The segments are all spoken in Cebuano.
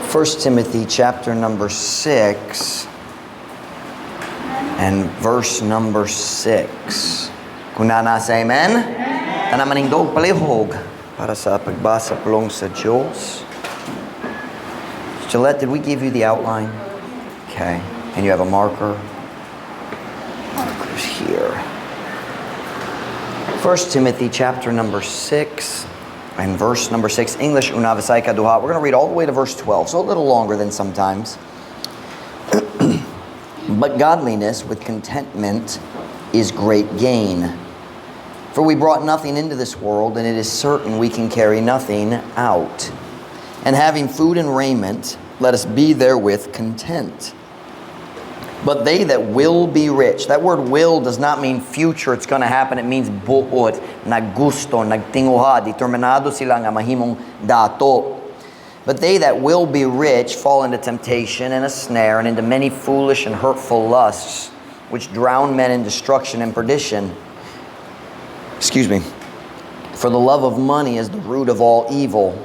1 Timothy chapter number 6 and verse number 6. Kung naa na, say amen. Tanan manindog, palihog para sa pagbasa pulong sa Diyos. Gillette, did we give you the outline? Okay. And you have a marker? Marker's here. 1 Timothy chapter number 6 and verse number 6. English una, Bisaya ikaduha. We're going to read all the way to verse 12, so a little longer than sometimes. "But godliness with contentment is great gain. For we brought nothing into this world, and it is certain we can carry nothing out. And having food and raiment, let us be therewith content. But they that will be rich." That word "will" does not mean future, it's going to happen. It means buot, naggusto, nagtinguha, determinado sila nga mahimong dato. "But they that will be rich fall into temptation and a snare and into many foolish and hurtful lusts, which drown men in destruction and perdition." Excuse me. "For the love of money is the root of all evil,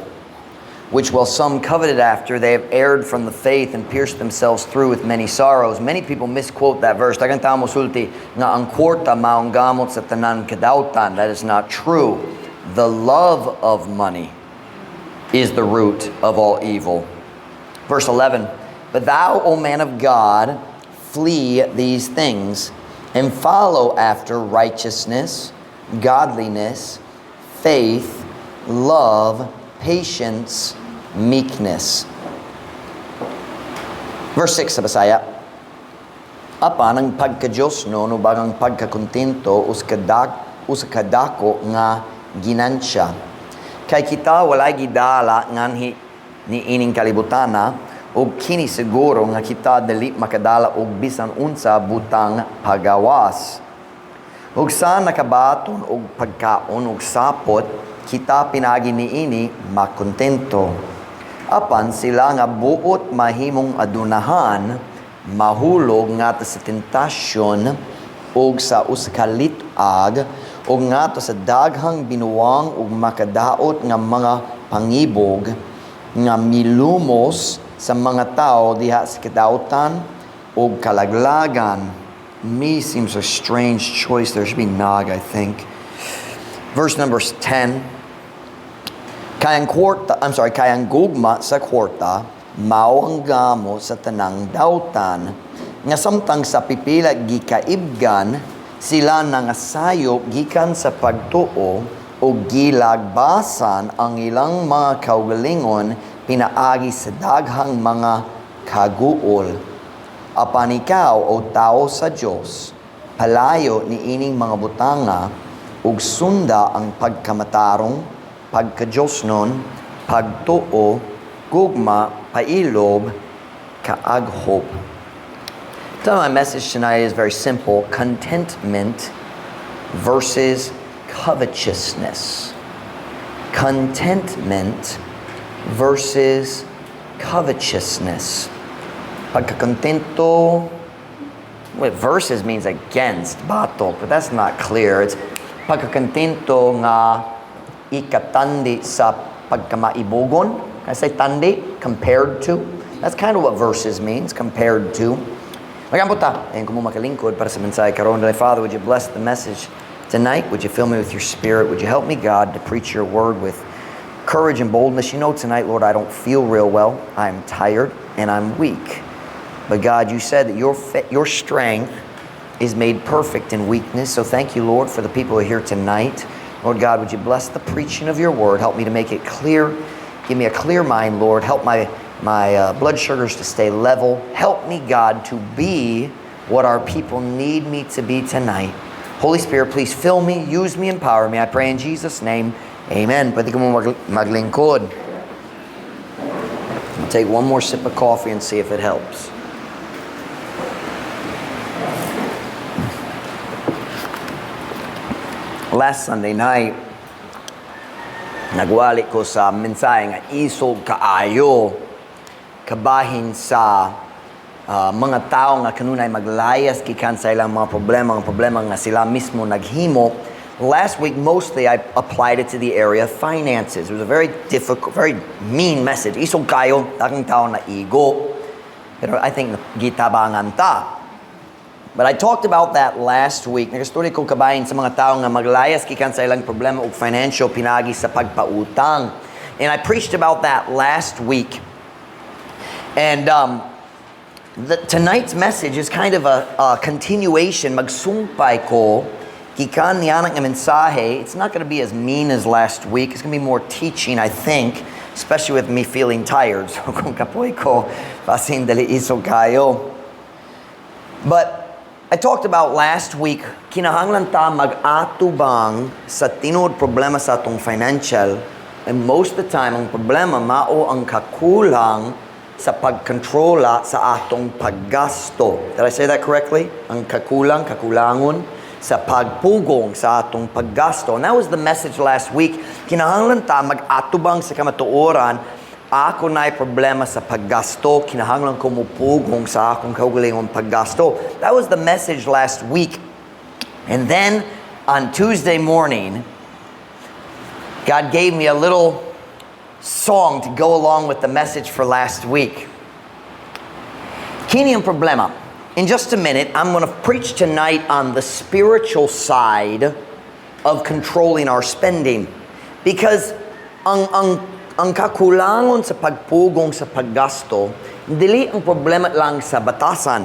which while some coveted after, they have erred from the faith and pierced themselves through with many sorrows." Many people misquote that verse. Daghang tao mosulti nga ang kwarta maong gamot sa tanan kadautan. That is not true. The love of money is the root of all evil. Verse 11: "But thou, O man of God, flee these things and follow after righteousness, godliness, faith, love, patience, meekness." Verse 6 sa Bisaya. "Apan ang pagka-Diyosnon ug ang pagkakontento usa ka dako nga ginansya. Kay kita walay gidala nganhi ni ining kalibutana ug kini siguro nga kita dili makadala og bisan unsa butang pagawas. Ug sa nakabaton og pagkaon ug sapot, kita pinaagi niini makontento. Apan sila nga buot mahimong adunahan mahulog ngadto sa tentasyon ug sa usa ka lit-ag ug ngadto sa daghang binuang ug makadaot nga mga pangibog nga milumos sa mga tao diha sa kadautan ug kalaglagan." "Mi" seems a strange choice. There should be "nag," I think. Verse number 10. "Kay ang kwarta, I'm sorry, kay ang gugma sa kwarta, mao ang gamo sa tanang dautan, nga samtang sa pipila gikaibgan, sila nangasayop gikan sa pagtuo o gilagbasan ang ilang mga kaugalingon pinaagi sa daghang mga kaguol. Apan ikaw, o tao sa Dios, palayo ni ining mga butanga ug sunda ang pagkamatarong, pagka-Diyosnon, pagtuo, gugma, pailob, kaaghop." So my message tonight is very simple: contentment versus covetousness. Contentment versus covetousness. Pagkakontento, wait, "versus" means against, batok, but that's not clear. It's pagkakontento nga ikatandi sa pagkamaibugon. Can I say "tandi"? Compared to? That's kind of what "versus" means, compared to. Mag-ampo ta, and kamo makalingkod para sa mensahe karon. Father, would you bless the message tonight? Would you fill me with your Spirit? Would you help me, God, to preach your word with courage and boldness? You know, tonight, Lord, I don't feel real well. I'm tired and I'm weak. But God, you said that your strength is made perfect in weakness. So thank you, Lord, for the people who are here tonight. Lord God, would you bless the preaching of your word? Help me to make it clear. Give me a clear mind, Lord. Help my blood sugars to stay level. Help me, God, to be what our people need me to be tonight. Holy Spirit, please fill me, use me, empower me. I pray in Jesus' name. Amen. Pwede ko mo maglingkod. I'll take one more sip of coffee and see if it helps. Last Sunday night, nagwali ko sa mensahe nga isog kaayo kabahin sa mga tao nga kanunay maglayas gikan sa ilang mga problema nga sila mismo naghimo. Last week, mostly I applied it to the area of finances. It was a very difficult, very mean message. Isog kayo, daghang tao naigo. Pero I think gitabangan ta. But I talked about that last week. Nag-story ko kabahin sa mga tao nga maglayas gikan sa ilang problema og financial pinagi sa pagpautang. And I preached about that last week. And tonight's message is kind of a continuation. Magsumpay ko gikan niana nga mensahe. It's not going to be as mean as last week. It's going to be more teaching, I think, especially with me feeling tired. So kung kapoy ko, basin dili isog kayo. But I talked about last week, kinahanglan ta mag-atubang sa tinuod problema sa atong financial. And most of the time, ang problema mao ang kakulang sa pagkontrola sa atong paggasto. Did I say that correctly? Ang kakulang, kakulangon sa pagpugong sa atong paggasto. And that was the message last week. Kinahanglan ta mag-atubang sa kamatuoran, ako na'y problema sa paggasto, kinahanglan ko mupugong sa akong kaugalingong paggasto. That was the message last week. And then, on Tuesday morning, God gave me a little song to go along with the message for last week. Kini ang problema. In just a minute, I'm going to preach tonight on the spiritual side of controlling our spending. Because ang kakulangon sa pagpugong sa paggasto, dili ang problema lang sa batasan.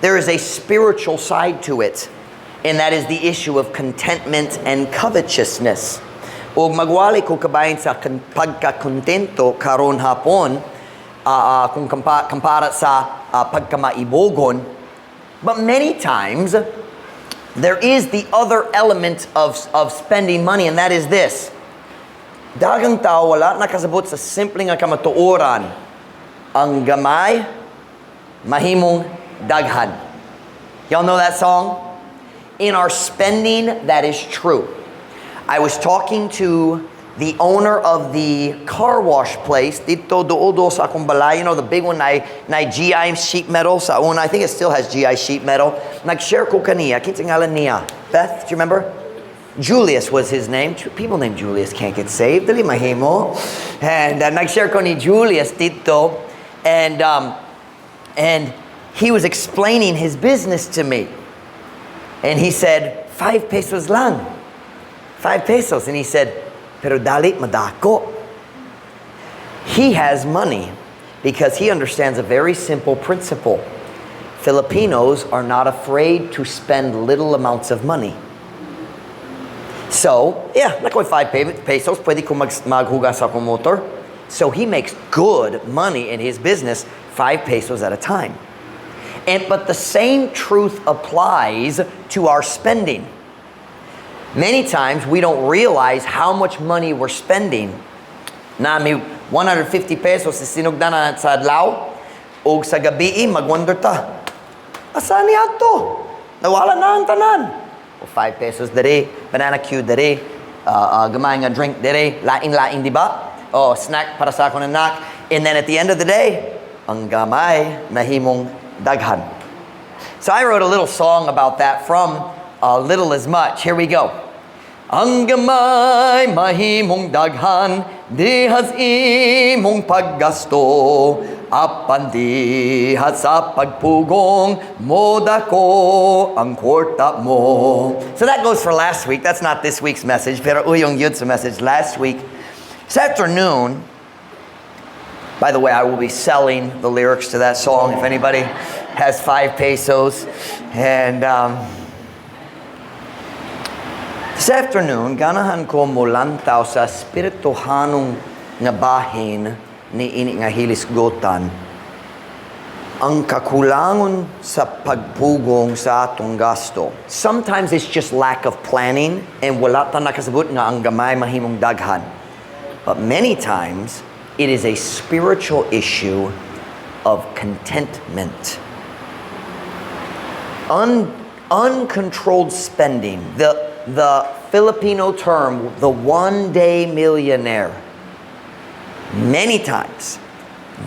There is a spiritual side to it. And that is the issue of contentment and covetousness. Ug magwali ko kabahin sa pagkakontento karon hapon kung kampara sa pagkamaibogon. But many times, there is the other element of spending money, and that is this. Daghang tao wala nakasabot sa simple nga kamatuoran. Ang gamay, mahimong daghan. Y'all know that song? In our spending, that is true. I was talking to the owner of the car wash place dito duol sa akong balay, the big one na GI sheet metal sa una. I think it still has GI sheet metal. Nag-share ko kaniya. Kinsa ngalan niya? Beth, do you remember? Julius was his name. People named Julius can't get saved. Dili mahimo. And nag-share ko ni Julius dito. And he was explaining his business to me. And he said, "5 pesos lang. 5 pesos." And he said, "Pero dali madako." He has money because he understands a very simple principle. Filipinos are not afraid to spend little amounts of money. So, yeah, nakoy 5 pesos, pwede ko maghugas akong motor. So he makes good money in his business, 5 pesos at a time. But the same truth applies to our spending. Many times we don't realize how much money we're spending. Naa mi 150 pesos sa sinugdanan sa adlaw, ug sa gabi magwonder ta. Asa niya to? Nawala na ang tanan. O 5 pesos diri, banana cue diri, gamay nga drink diri, lain-lain, di ba? Oh, snack para sa akong anak. And then at the end of the day, ang gamay nahimong daghan. So I wrote a little song about that from Little Is Much. Here we go. Ang gamay mahimong daghan dihas imong paggasto, apan diha sa pagpugong modako ang kwarta mo. So that goes for last week. That's not this week's message, pero uyong yun sa message last week. This afternoon, by the way, I will be selling the lyrics to that song if anybody has 5 pesos. And this afternoon, ganahan ko molantaw sa espirituhanong nga bahin ni ini nga hilisgotan ang kakulangon sa pagpugong sa atong gasto. Sometimes it's just lack of planning and wala ta nakasabot nga ang gamay mahimong daghan. But many times, it is a spiritual issue of contentment. Uncontrolled spending, the Filipino term, the one day millionaire, many times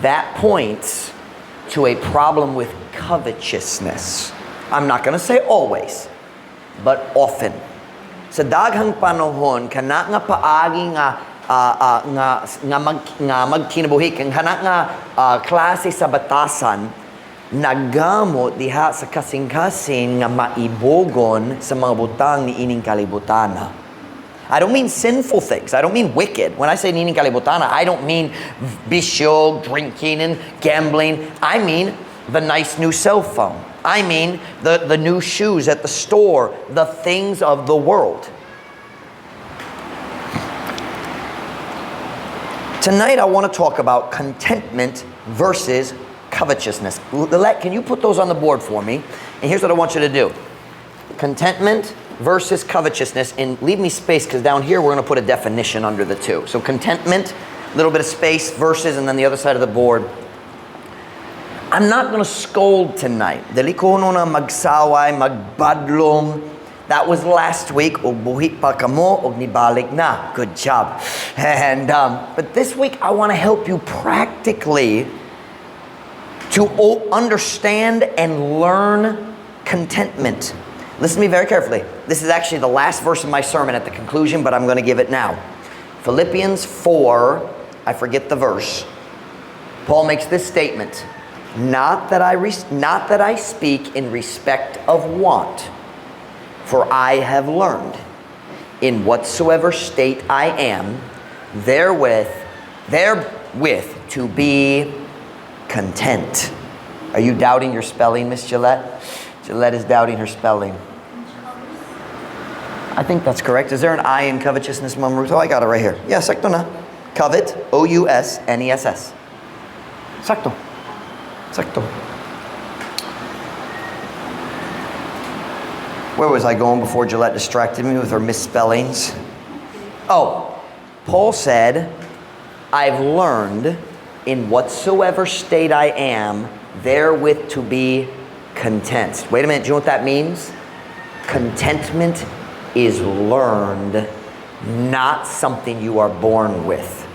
that points to a problem with covetousness. I'm not going to say always, but often. Sa daghang panahon, kana nga paagi nga magkinabuhi, kana nga klase sa batasan nagamot diha sa kasing-kasing nga maibogon sa mga butang ni ining kalibutana. I don't mean sinful things. I don't mean wicked. When I say niining kalibutana, I don't mean bisyo, drinking, and gambling. I mean the nice new cell phone. I mean the new shoes at the store, the things of the world. Tonight, I want to talk about contentment versus covetousness. Lilette, can you put those on the board for me? And here's what I want you to do: contentment versus covetousness, and leave me space because down here we're going to put a definition under the two. So contentment, a little bit of space, versus, and then the other side of the board. I'm not going to scold tonight. Dili ko na magsaway, magbadlong. That was last week. Og buhi pa kamo, og nibalik na. Good job. And but this week I want to help you practically to understand and learn contentment. Listen to me very carefully. This is actually the last verse of my sermon at the conclusion, but I'm going to give it now. Philippians 4, I forget the verse. Paul makes this statement: Not that I speak in respect of want, for I have learned in whatsoever state I am, therewith to be content. Are you doubting your spelling, Miss Gillette? Gillette is doubting her spelling. I think that's correct. Is there an I in covetousness, Mom Ruth? Oh, I got it right here. Yeah, sakto na. Covet, ousness. Sakto. Sakto. Where was I going before Gillette distracted me with her misspellings? Oh, Paul said, "I've learned in whatsoever state I am, therewith to be content." Wait a minute, do you know what that means? Contentment is learned, not something you are born with.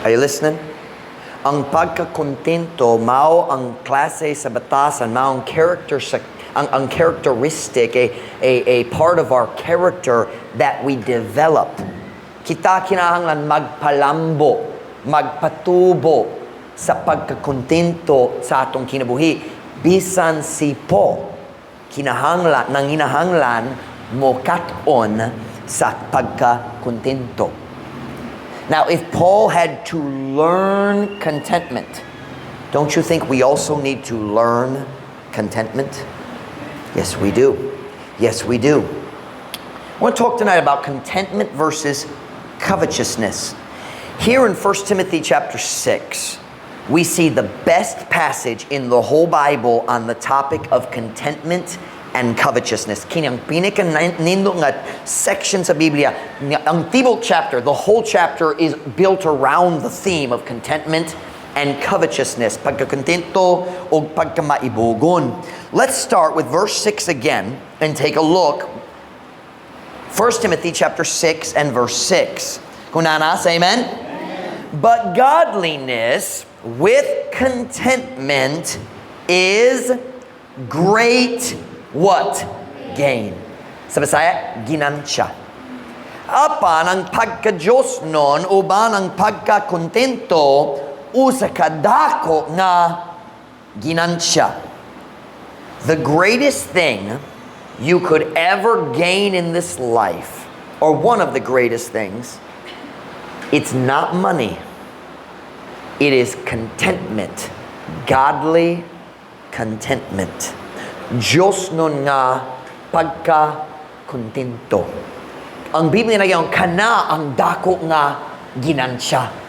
Are you listening? Ang pagkakontento, mao ang klase sa batasan, mao ang character sa ang characteristic, a part of our character that we develop. Kita kinahanglan magpalambo, magpatubo sa pagkakontento sa atong kinabuhi. Bisan si Paul, kinahanglan, nanginahanglan mokat-on sa pagkakontento. Now, if Paul had to learn contentment, don't you think we also need to learn contentment? Yes, we do. Yes, we do. I want to talk tonight about contentment versus covetousness. Here in 1 Timothy chapter 6, we see the best passage in the whole Bible on the topic of contentment and covetousness. Kini ang pinaka-nindot nga section sa Biblia, ang tibok chapter, the whole chapter is built around the theme of contentment and covetousness, pagkakontento o pagkamaibugon. Let's start with verse 6 again and take a look. 1 Timothy chapter 6 and verse 6. Kung naa na, say amen. But godliness with contentment is great what? Gain. Sa Bisaya, ginansya. Apan ang pagka-Diyosnon uban ang pagkakontento usa ka dako nga ginansya. The greatest thing you could ever gain in this life, or one of the greatest things, it's not money. It is contentment. Godly contentment. Diyosnon nga pagka-kontento. Ang Biblia nagaingon, kana ang dako nga ginansya.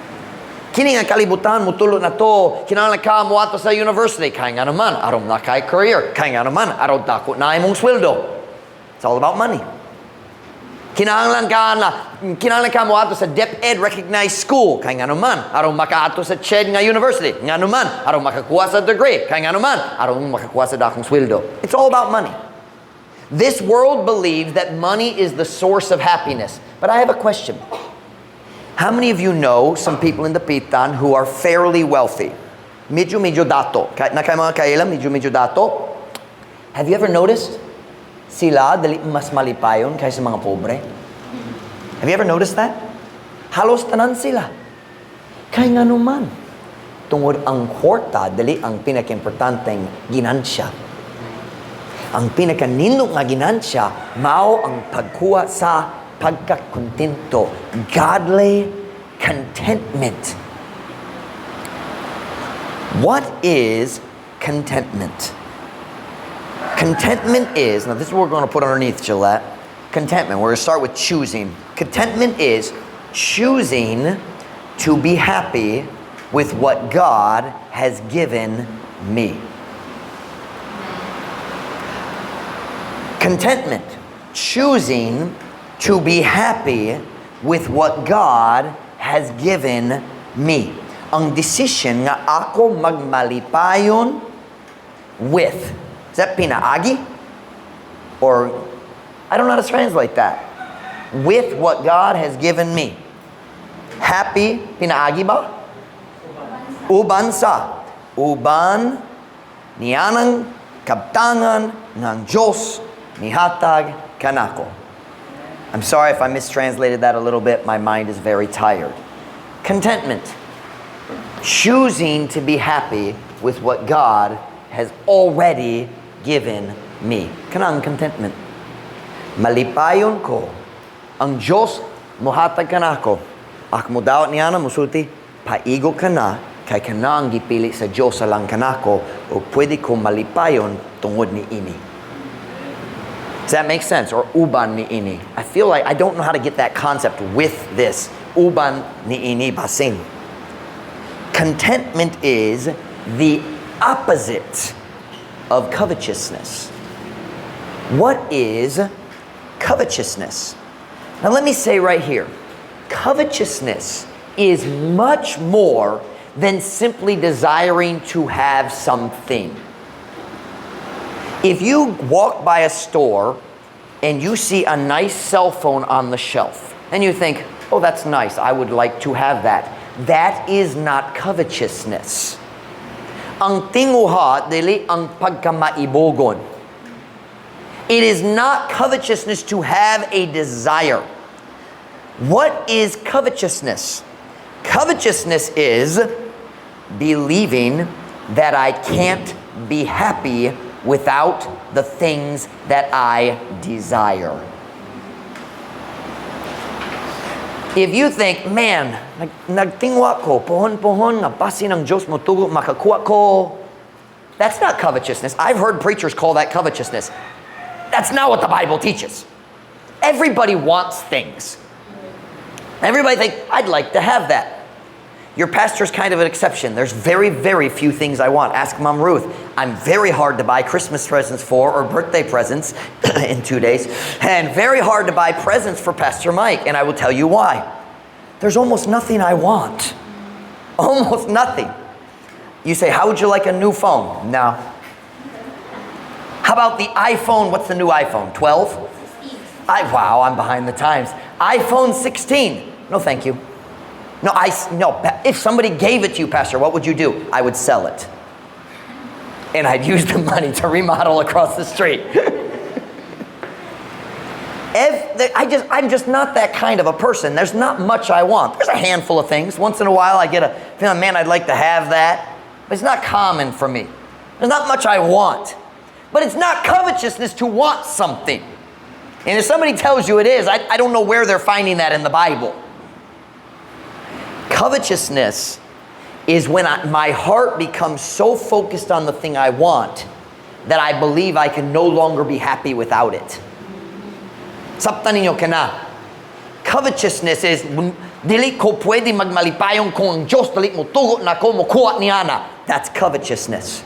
Kini nga kalibutan motulo nato, kinahanglan ka moadto sa university kay nga naman aron naa kay career, kay nga naman aron dako na imong sweldo. It's all about money. Kinahanglan ka moadto sa DepEd recognized school kay nga naman aron makaadto sa CHED nga university, nga naman aron makakuha sa degree, kay nga naman aron makakuha sa dakong sweldo. It's all about money. This world believes that money is the source of happiness. But I have a question. How many of you know some people in Dapitan who are fairly wealthy? Medyo medyo dato. Naa kay mga kaila, medyo medyo dato. Have you ever noticed? Sila dali mas malipayon kaysa mga pobre. Have you ever noticed that? Halos tanan sila. Kay ngano man, tungod ang kwarta dili ang pinakaimportanteng ginansya. Ang pinakanindot nga ginansya mao ang pagkuha sa pagkakontento. Godly contentment. What is contentment? Contentment is, now this is what we're going to put underneath, Gillette. Contentment. We're going to start with choosing. Contentment is choosing to be happy with what God has given me. Contentment. Choosing to be happy with what God has given me. Ang decision nga ako magmalipayon with. Is that pinaagi? Or, I don't know how to translate that. With what God has given me. Happy, pinaagi ba? Uban sa. Uban, nianang kabtangan ng Diyos nihatag kanako. I'm sorry if I mistranslated that a little bit. My mind is very tired. Contentment. Choosing to be happy with what God has already given me. Kanang contentment. Malipayon ko. Ang Diyos mohatag kanako. Ak mo dawat niya na musulti, paigo ka na kay kanang gipili sa Diyos alang kanako o pwede ko malipayon tungod ni ini. Does that make sense? Or uban ni ini. I feel like I don't know how to get that concept with this. Uban ni ini basin. Contentment is the opposite of covetousness. What is covetousness? Now, let me say right here, covetousness is much more than simply desiring to have something. If you walk by a store and you see a nice cell phone on the shelf and you think, "Oh, that's nice, I would like to have that." That is not covetousness. Ang tinguha, dili ang pagkamaibogon. It is not covetousness to have a desire. What is covetousness? Covetousness is believing that I can't be happy without the things that I desire. If you think, "Man, nagtingwa ko, pohon-pohon, nga basin ang Diyos mo tugo, makakuha ko." That's not covetousness. I've heard preachers call that covetousness. That's not what the Bible teaches. Everybody wants things. Everybody thinks, "I'd like to have that." Your pastor's kind of an exception. There's very, very few things I want. Ask Mom Ruth. I'm very hard to buy Christmas presents for or birthday presents in 2 days, and very hard to buy presents for Pastor Mike, and I will tell you why. There's almost nothing I want. Almost nothing. You say, "How would you like a new phone?" No. How about the iPhone? What's the new iPhone? 12? Wow, I'm behind the times. iPhone 16. No, thank you. No, no. If somebody gave it to you, Pastor, what would you do? I would sell it. And I'd use the money to remodel across the street. If, I just, I'm just not that kind of a person. There's not much I want. There's a handful of things. Once in a while, I get a feeling, "Man, I'd like to have that." But it's not common for me. There's not much I want. But it's not covetousness to want something. And if somebody tells you it is, I don't know where they're finding that in the Bible. Covetousness is when my heart becomes so focused on the thing I want that I believe I can no longer be happy without it. Sabtan ninyo kana. Covetousness is, dili ko pwede magmalipayon kung ang Diyos dili mo tugot na ko mokuha niana. That's covetousness.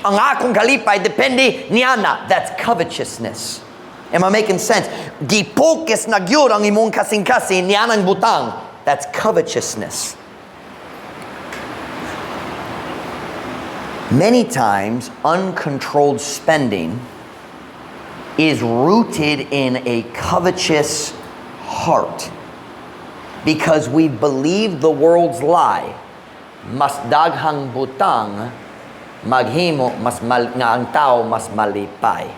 Ang akong kalipay depende niana. That's covetousness. Am I making sense? Gi-focus na gyud ang imong kasing-kasing nianang butang. That's covetousness. Many times, uncontrolled spending is rooted in a covetous heart because we believe the world's lie. Mas daghang butang maghimo mas mal, nga ang tao mas malipay.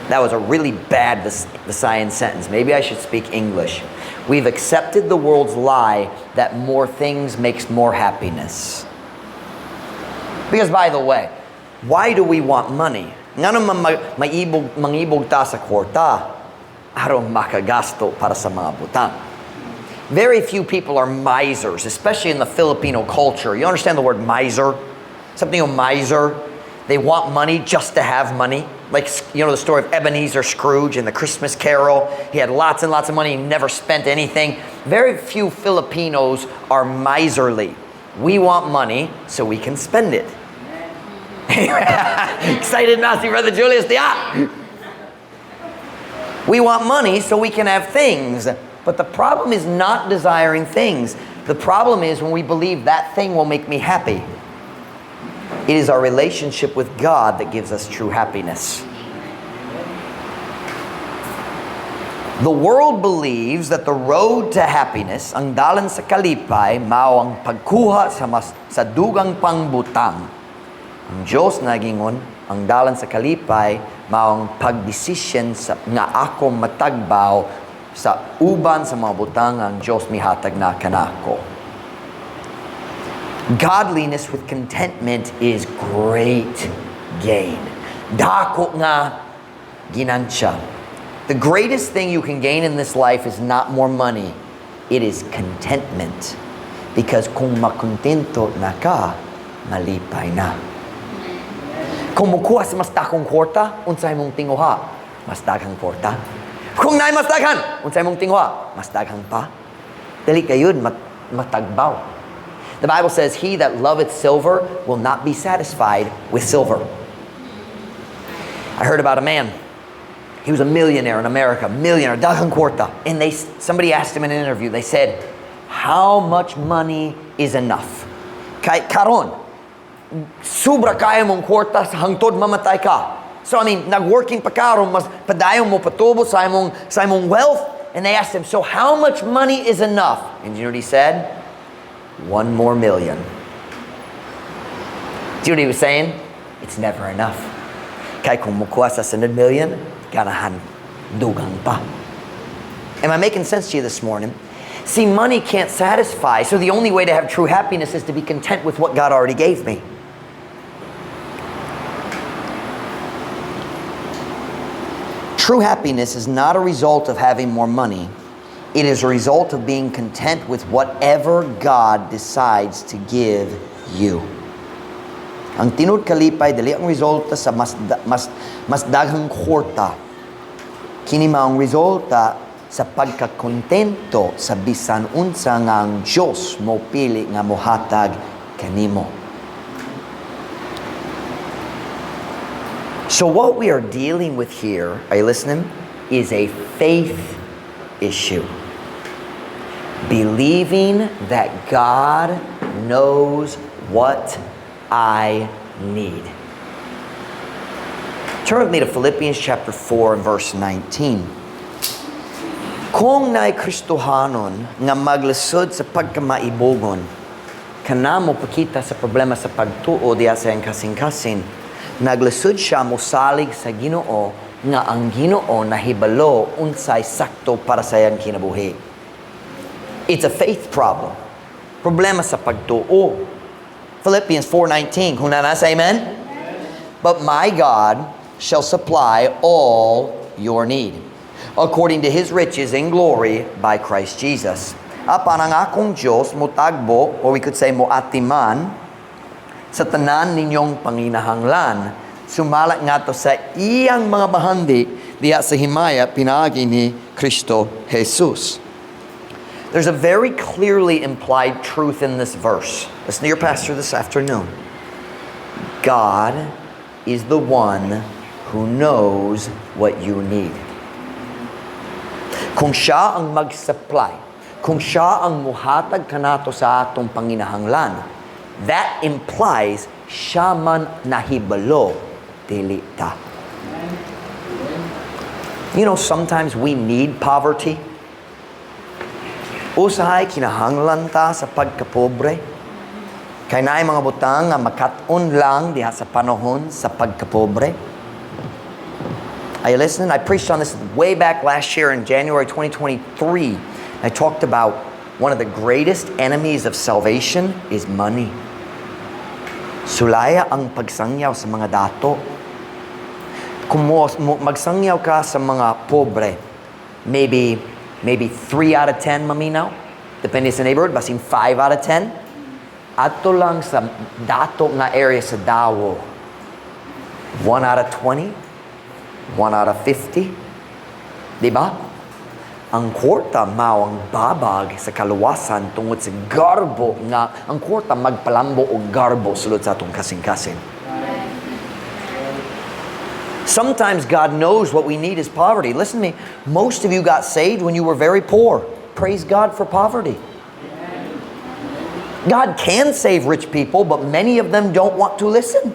That was a really bad Visayan sentence. Maybe I should speak English. We've accepted the world's lie that more things makes more happiness. Because, by the way, why do we want money? Ngano man maibog, mangibog ta sa kwarta? Aron makagasto para sa mga butang. Very few people are misers, especially in the Filipino culture. You understand the word miser? Something a miser. They want money just to have money. Like, you know the story of Ebenezer Scrooge in the Christmas Carol. He had lots and lots of money, he never spent anything. Very few Filipinos are miserly. We want money so we can spend it. Excited na si Brother Julius diha. We want money so we can have things. But the problem is not desiring things. The problem is when we believe that thing will make me happy. It is our relationship with God that gives us true happiness. The world believes that the road to happiness, ang dalan sa kalipay, mao ang pagkuha sa mas sa dugang pangbutang. Ang Diyos nagingon, ang dalan sa kalipay, mao ang pagdesisyon sa nga ako matagbaw sa uban sa mga butang ang Diyos mihatag na kanako. Godliness with contentment is great gain. Dako nga ginansya. The greatest thing you can gain in this life is not more money. It is contentment. Because kung makontento na ka, malipay na. Kung mukuha sa mas dakong kwarta, unsay mong tinguha? Mas daghang kwarta. Kung naay mas daghan, unsay mong tinguha? Mas daghang pa. Dali kayon matagbaw. The Bible says, "He that loveth silver will not be satisfied with silver." I heard about a man. He was a millionaire in America, millionaire, daghang kwarta. And somebody asked him in an interview, they said, "How much money is enough? Kay karon, sobra kaayo mong kwarta sa hangtod mamatay ka. So I mean, nag-working pa karon, mas padayon mo patubo sa imong wealth." And they asked him, "So how much money is enough?" And you know what he said? "One more million." Do you know what he was saying? It's never enough. Kay kung mukuha sa sunod million, ganahan dugang pa. Am I making sense to you this morning? See, money can't satisfy, so the only way to have true happiness is to be content with what God already gave me. True happiness is not a result of having more money. It is a result of being content with whatever God decides to give you. Ang tinuod kalipay dili ang resulta sa mas daghang kwarta. Kini mao ang resulta sa pagkakontento sa bisan unsa nga ang Dios mo pili nga mohatag kanimo. So what we are dealing with here, are you listening? Is a faith issue. Believing that God knows what I need. Turn with me to Philippians chapter 4 and verse 19. Kung naay Kristohanon nga maglisod sa pagkamaibogon, kana mo pakita sa problema sa pagtuo diya sa iyang kasing-kasing, naglisod siya mosalig sa Ginoo nga ang Ginoo nahibalo unsay sakto para sa iyang kinabuhi. It's a faith problem. Problema sa pagtuo. Philippians 4:19. Kung naa na, say amen. "But my God shall supply all your need according to His riches in glory by Christ Jesus." Apan ang akong Diyos motagbo, or we could say moatiman, sa tanan ninyong panginahanglan, sumala ngadto sa iyang mga bahandi diha sa himaya pinaagi ni Kristo Jesus. There's a very clearly implied truth in this verse. Listen to your pastor this afternoon. God is the one who knows what you need. Kung siya ang mag-supply, kung siya ang muhatag kanato sa atong panginahanglan, that implies siya man nahibalo, dili ta. Sometimes we need poverty. Usahay kinahanglan ta sa pagkapobre. Kay naay mga butang nga makat-on lang diha sa panahon sa pagkapobre. Are you listening? I preached on this way back last year in January 2023. I talked about one of the greatest enemies of salvation is money. Sulaya ang pagsangyaw sa mga dato. Kung mo magsangyaw ka sa mga pobre, maybe 3 out of 10 maminaw. Depende sa neighborhood, basin 5 out of 10. Ato lang sa dato nga area sa Dawo. 1 out of 20, 1 out of 50. Di ba? Ang kwarta mao ang babag sa kaluwasan tungod sa garbo nga ang kwarta magpalambo og garbo sulod sa atong kasing-kasing. Sometimes God knows what we need is poverty. Listen to me. Most of you got saved when you were very poor. Praise God for poverty. God can save rich people, but many of them don't want to listen.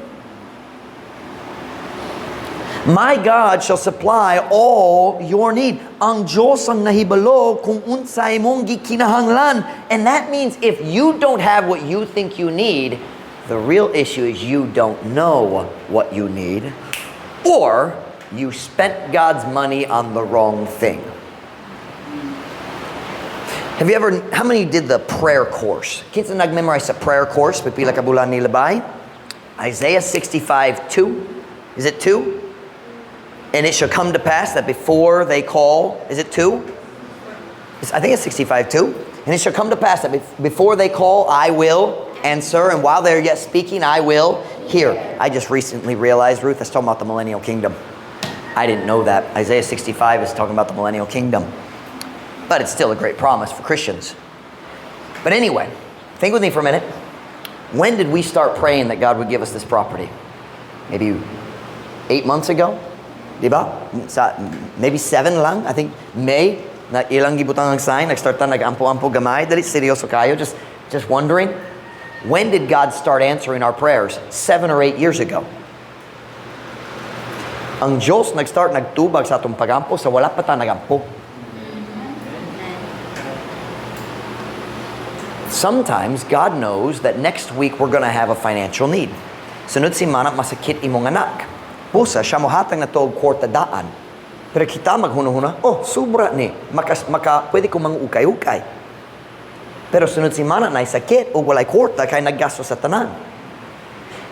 My God shall supply all your need. Ang Diyos ang nahibalo kung unsay imong gikinahanglan. And that means if you don't have what you think you need, the real issue is you don't know what you need, or you spent God's money on the wrong thing. How many did the prayer course? Kinsa nag-memorize sa prayer course? Pipila ka bulan nilabay? Isaiah 65:2. Is it 2? And it shall come to pass that before they call, is it 2? I think it's 65:2. And it shall come to pass that before they call, I will answer. And while they're yet speaking, I will hear. I just recently realized, Ruth, that's talking about the millennial kingdom. I didn't know that. Isaiah 65 is talking about the millennial kingdom. But it's still a great promise for Christians. But anyway, think with me for a minute. When did we start praying that God would give us this property? Maybe 8 months ago? Di ba? Maybe 7 lang. I think May, na ilang gibutang ang sign, nag-start ta nag-ampo-ampo gamay. Dali, seryoso kaayo. Just wondering. When did God start answering our prayers? 7 or 8 years ago. Ang Diyos nag-start nagtubag sa atong pagampo sa wala pa ta nagampo. Sometimes God knows that next week we're going to have a financial need. Sunod simana masakit imong anak. Busa siya mohatag nato og kwarta daan. Pero kita maghuna-huna, "Oh, sobra ni. Maka pwede ko mang-ukay-ukay." Pero sunod simana na sakit o walay kwarta kay naggasto sa tanan.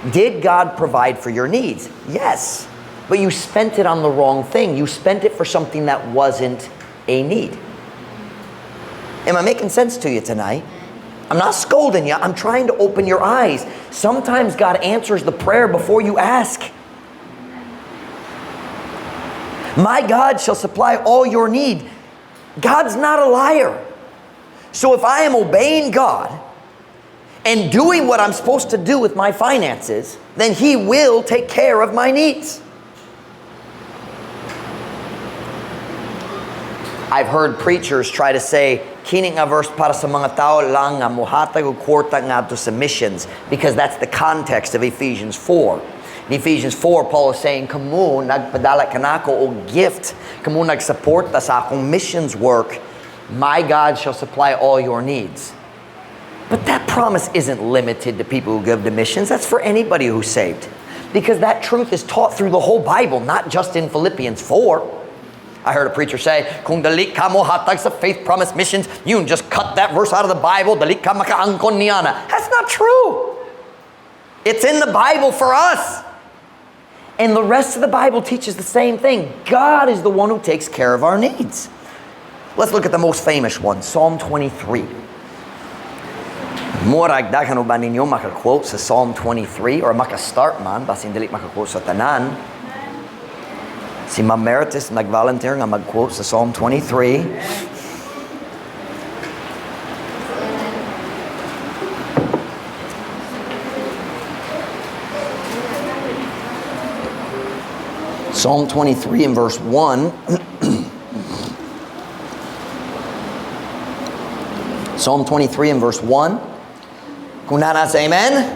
Did God provide for your needs? Yes. But you spent it on the wrong thing. You spent it for something that wasn't a need. Am I making sense to you tonight? I'm not scolding you. I'm trying to open your eyes. Sometimes God answers the prayer before you ask. My God shall supply all your need. God's not a liar. So if I am obeying God and doing what I'm supposed to do with my finances, then He will take care of my needs. I've heard preachers try to say, kini nga verse para sa mga tao lang nga muhatag og kwarta ngadto sa missions, because that's the context of Ephesians 4. In Ephesians 4, Paul is saying, "Kamo nagpadala kanako og gift, kamo nagsuporta sa akong missions work, my God shall supply all your needs." But that promise isn't limited to people who give to missions. That's for anybody who's saved. Because that truth is taught through the whole Bible, not just in Philippians 4. I heard a preacher say, "Kung dali ka mo hatag sa Faith Promise Missions, you can just cut that verse out of the Bible, dali ka makaangkon niana." That's not true. It's in the Bible for us. And the rest of the Bible teaches the same thing. God is the one who takes care of our needs. Let's look at the most famous one, Psalm 23. Murag daghan ba ninyo maka-quote sa Psalm 23 or maka-start man, basin dili maka-quote sa tanan. Si Ma'am Meritus nag-volunteer nga mag-quote sa Psalm 23. Psalm 23 and verse 1. Psalm 23 and verse 1. Kung naa na, say amen.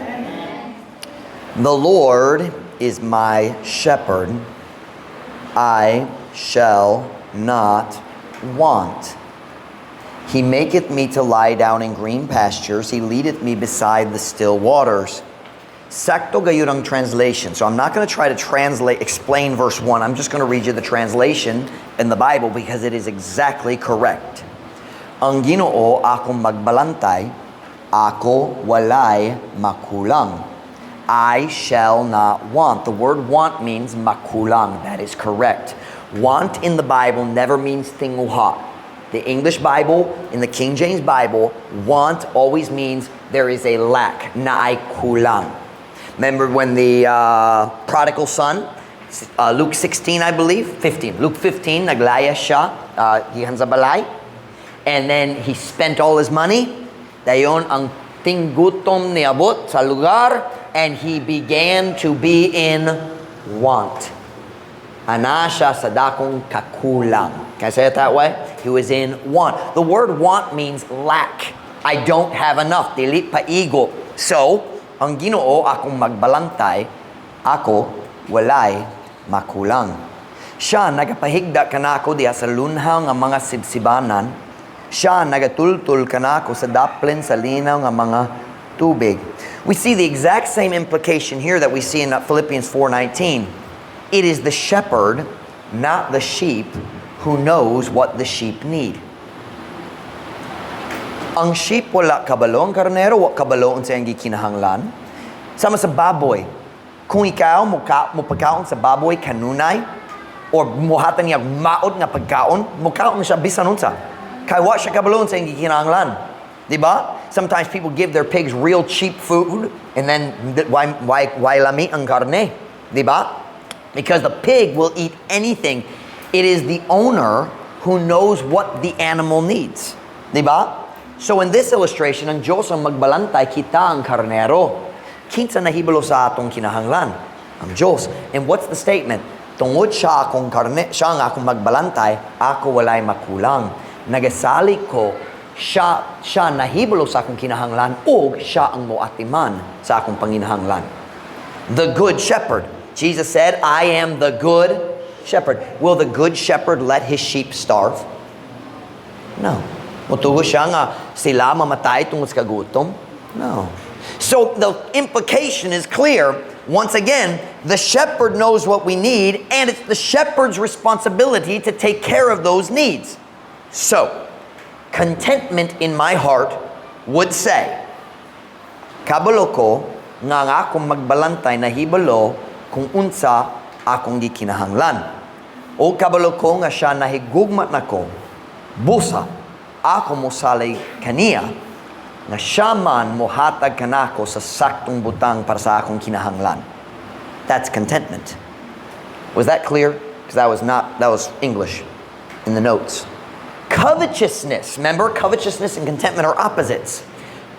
The Lord is my shepherd. I shall not want. He maketh me to lie down in green pastures. He leadeth me beside the still waters. Sakto gayud ang translation. So I'm not going to try to translate, explain verse 1. I'm just going to read you the translation in the Bible because it is exactly correct. Ang Ginoo akong magbalantay, ako walay makulang. I shall not want. The word "want" means makulang. That is correct. "Want" in the Bible never means tinguha. The English Bible, in the King James Bible, "want" always means there is a lack, naay kulang. Remember when the prodigal son, Luke 16, I believe, 15, Luke 15, naglayas siya, gikan sa balay, and then he spent all his money. Dayon ang tinggutom niabot sa lugar, and he began to be in want. Ana siya sa dakong kakulang. Can I say it that way? He was in want. The word "want" means lack. I don't have enough. Dili paigo. So, ang Ginoo akong magbalantay, ako walay makulang. Siya nagapahigda kanako diha sa lunhaw nga mga sibsibanan. Siya nagatultul kanako sa daplin sa linaw nga mga tubig. We see the exact same implication here that we see in Philippians 4:19. It is the shepherd, not the sheep, who knows what the sheep need. Ang sheep wala kabalo, ang karnero wa kabalo unsa iyang gikinahanglan. Sama sa baboy. Kung ikaw mo ka, mo pagkaon sa baboy kanunay or muhatag niya maot nga pagkaon, mukaon siya bisan unsa. Kay wa siya kabalo unsa iyang gikinahanglan. Di ba? Sometimes people give their pigs real cheap food and then why lami ang karne? Di ba? Because the pig will eat anything. It is the owner who knows what the animal needs. Di ba? So in this illustration, ang Diyos ang magbalantay, kita ang karnero. Kinsa nahibalo sa atong kinahanglan? Ang Diyos. And what's the statement? Tungod siya akong karne, siya ang akong magbalantay, ako walay makulang. Nagasalig ko, siya nahibalo sa akong kinahanglan ug siya ang moatiman sa akong panginahanglan. The good shepherd. Jesus said, "I am the good shepherd." Will the good shepherd let his sheep starve? No. Mutugo siya nga sila mamatay tungod sa kagutom? No. So the implication is clear. Once again, the shepherd knows what we need, and it's the shepherd's responsibility to take care of those needs. So, contentment in my heart would say, kabalo ko nga ang akong magbalantay nahibalo kung unsa akong gikinahanglan. O kabalo ko nga siya nahigugma nako, busa ako mosalig kaniya nga siya man mohatag kanako sa saktong butang para sa akong kinahanglan. That's contentment. Was that clear? Because that was not, that was English in the notes. Covetousness, remember, covetousness and contentment are opposites.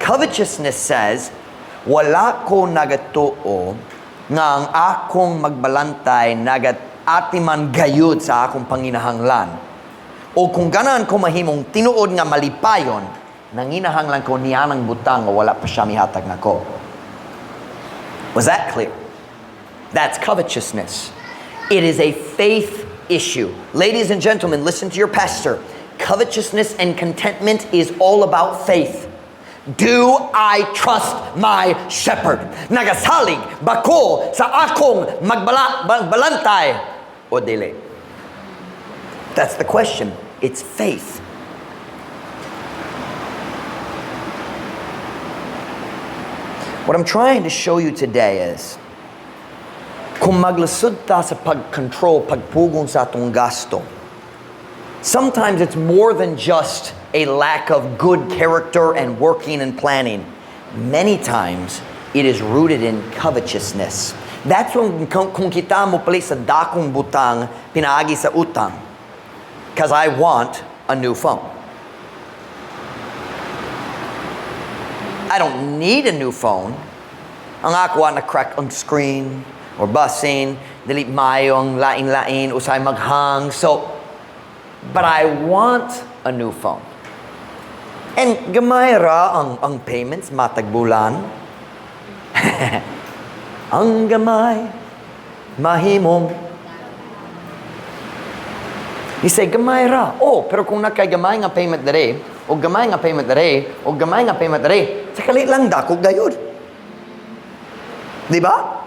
Covetousness says, wala ko nagatuo nga ang akong magbalantay nagat-atiman gayud sa akong panginahanglan. O kung ganahan ko mahimong tinuod nga malipayon, nanginahanglan ko niya ng butang o wala pa siya mihatag nako. Was that clear? That's covetousness. It is a faith issue. Ladies and gentlemen, listen to your pastor. Covetousness and contentment is all about faith. Do I trust my shepherd? Nagasalig ba ko sa akong magbalantay o dili? That's the question. It's faith. What I'm trying to show you today is, kung maglasud ta sa pag-control, pagpugong sa atong gasto, sometimes it's more than just a lack of good character and working and planning. Many times, it is rooted in covetousness. That's when kung kita mo palit sa dakong butang, pinaagi sa utang. Because I want a new phone. I don't need a new phone. Ang ako na crack ang screen or basin, dili maayo ang lain-lain, usay maghang. So, but I want a new phone. And gamay ra ang payments matag bulan. Ang gamay mahimong. You say, gamay ra. Oh, pero kung nakay gamay nga payment dere, o gamay nga payment dere, o gamay nga payment dere, sa kalit lang dako gayud. Di ba?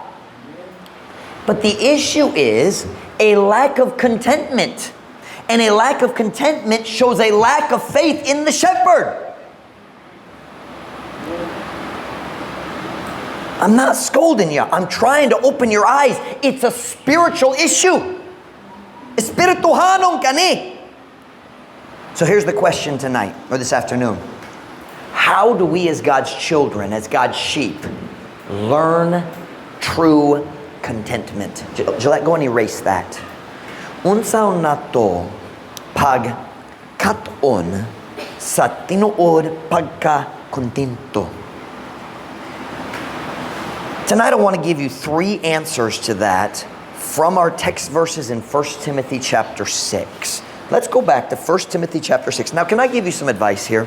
But the issue is a lack of contentment. And a lack of contentment shows a lack of faith in the shepherd. I'm not scolding you. I'm trying to open your eyes. It's a spiritual issue. Espirituhanon kani. So here's the question tonight or this afternoon. How do we, as God's children, as God's sheep, learn true contentment? Gillette, go and erase that. Unsaon nato pagkat-on sa tinuod pagka-kontento? Tonight I want to give you three answers to that from our text verses in 1 Timothy chapter 6. Let's go back to 1 Timothy chapter 6. Now, can I give you some advice here?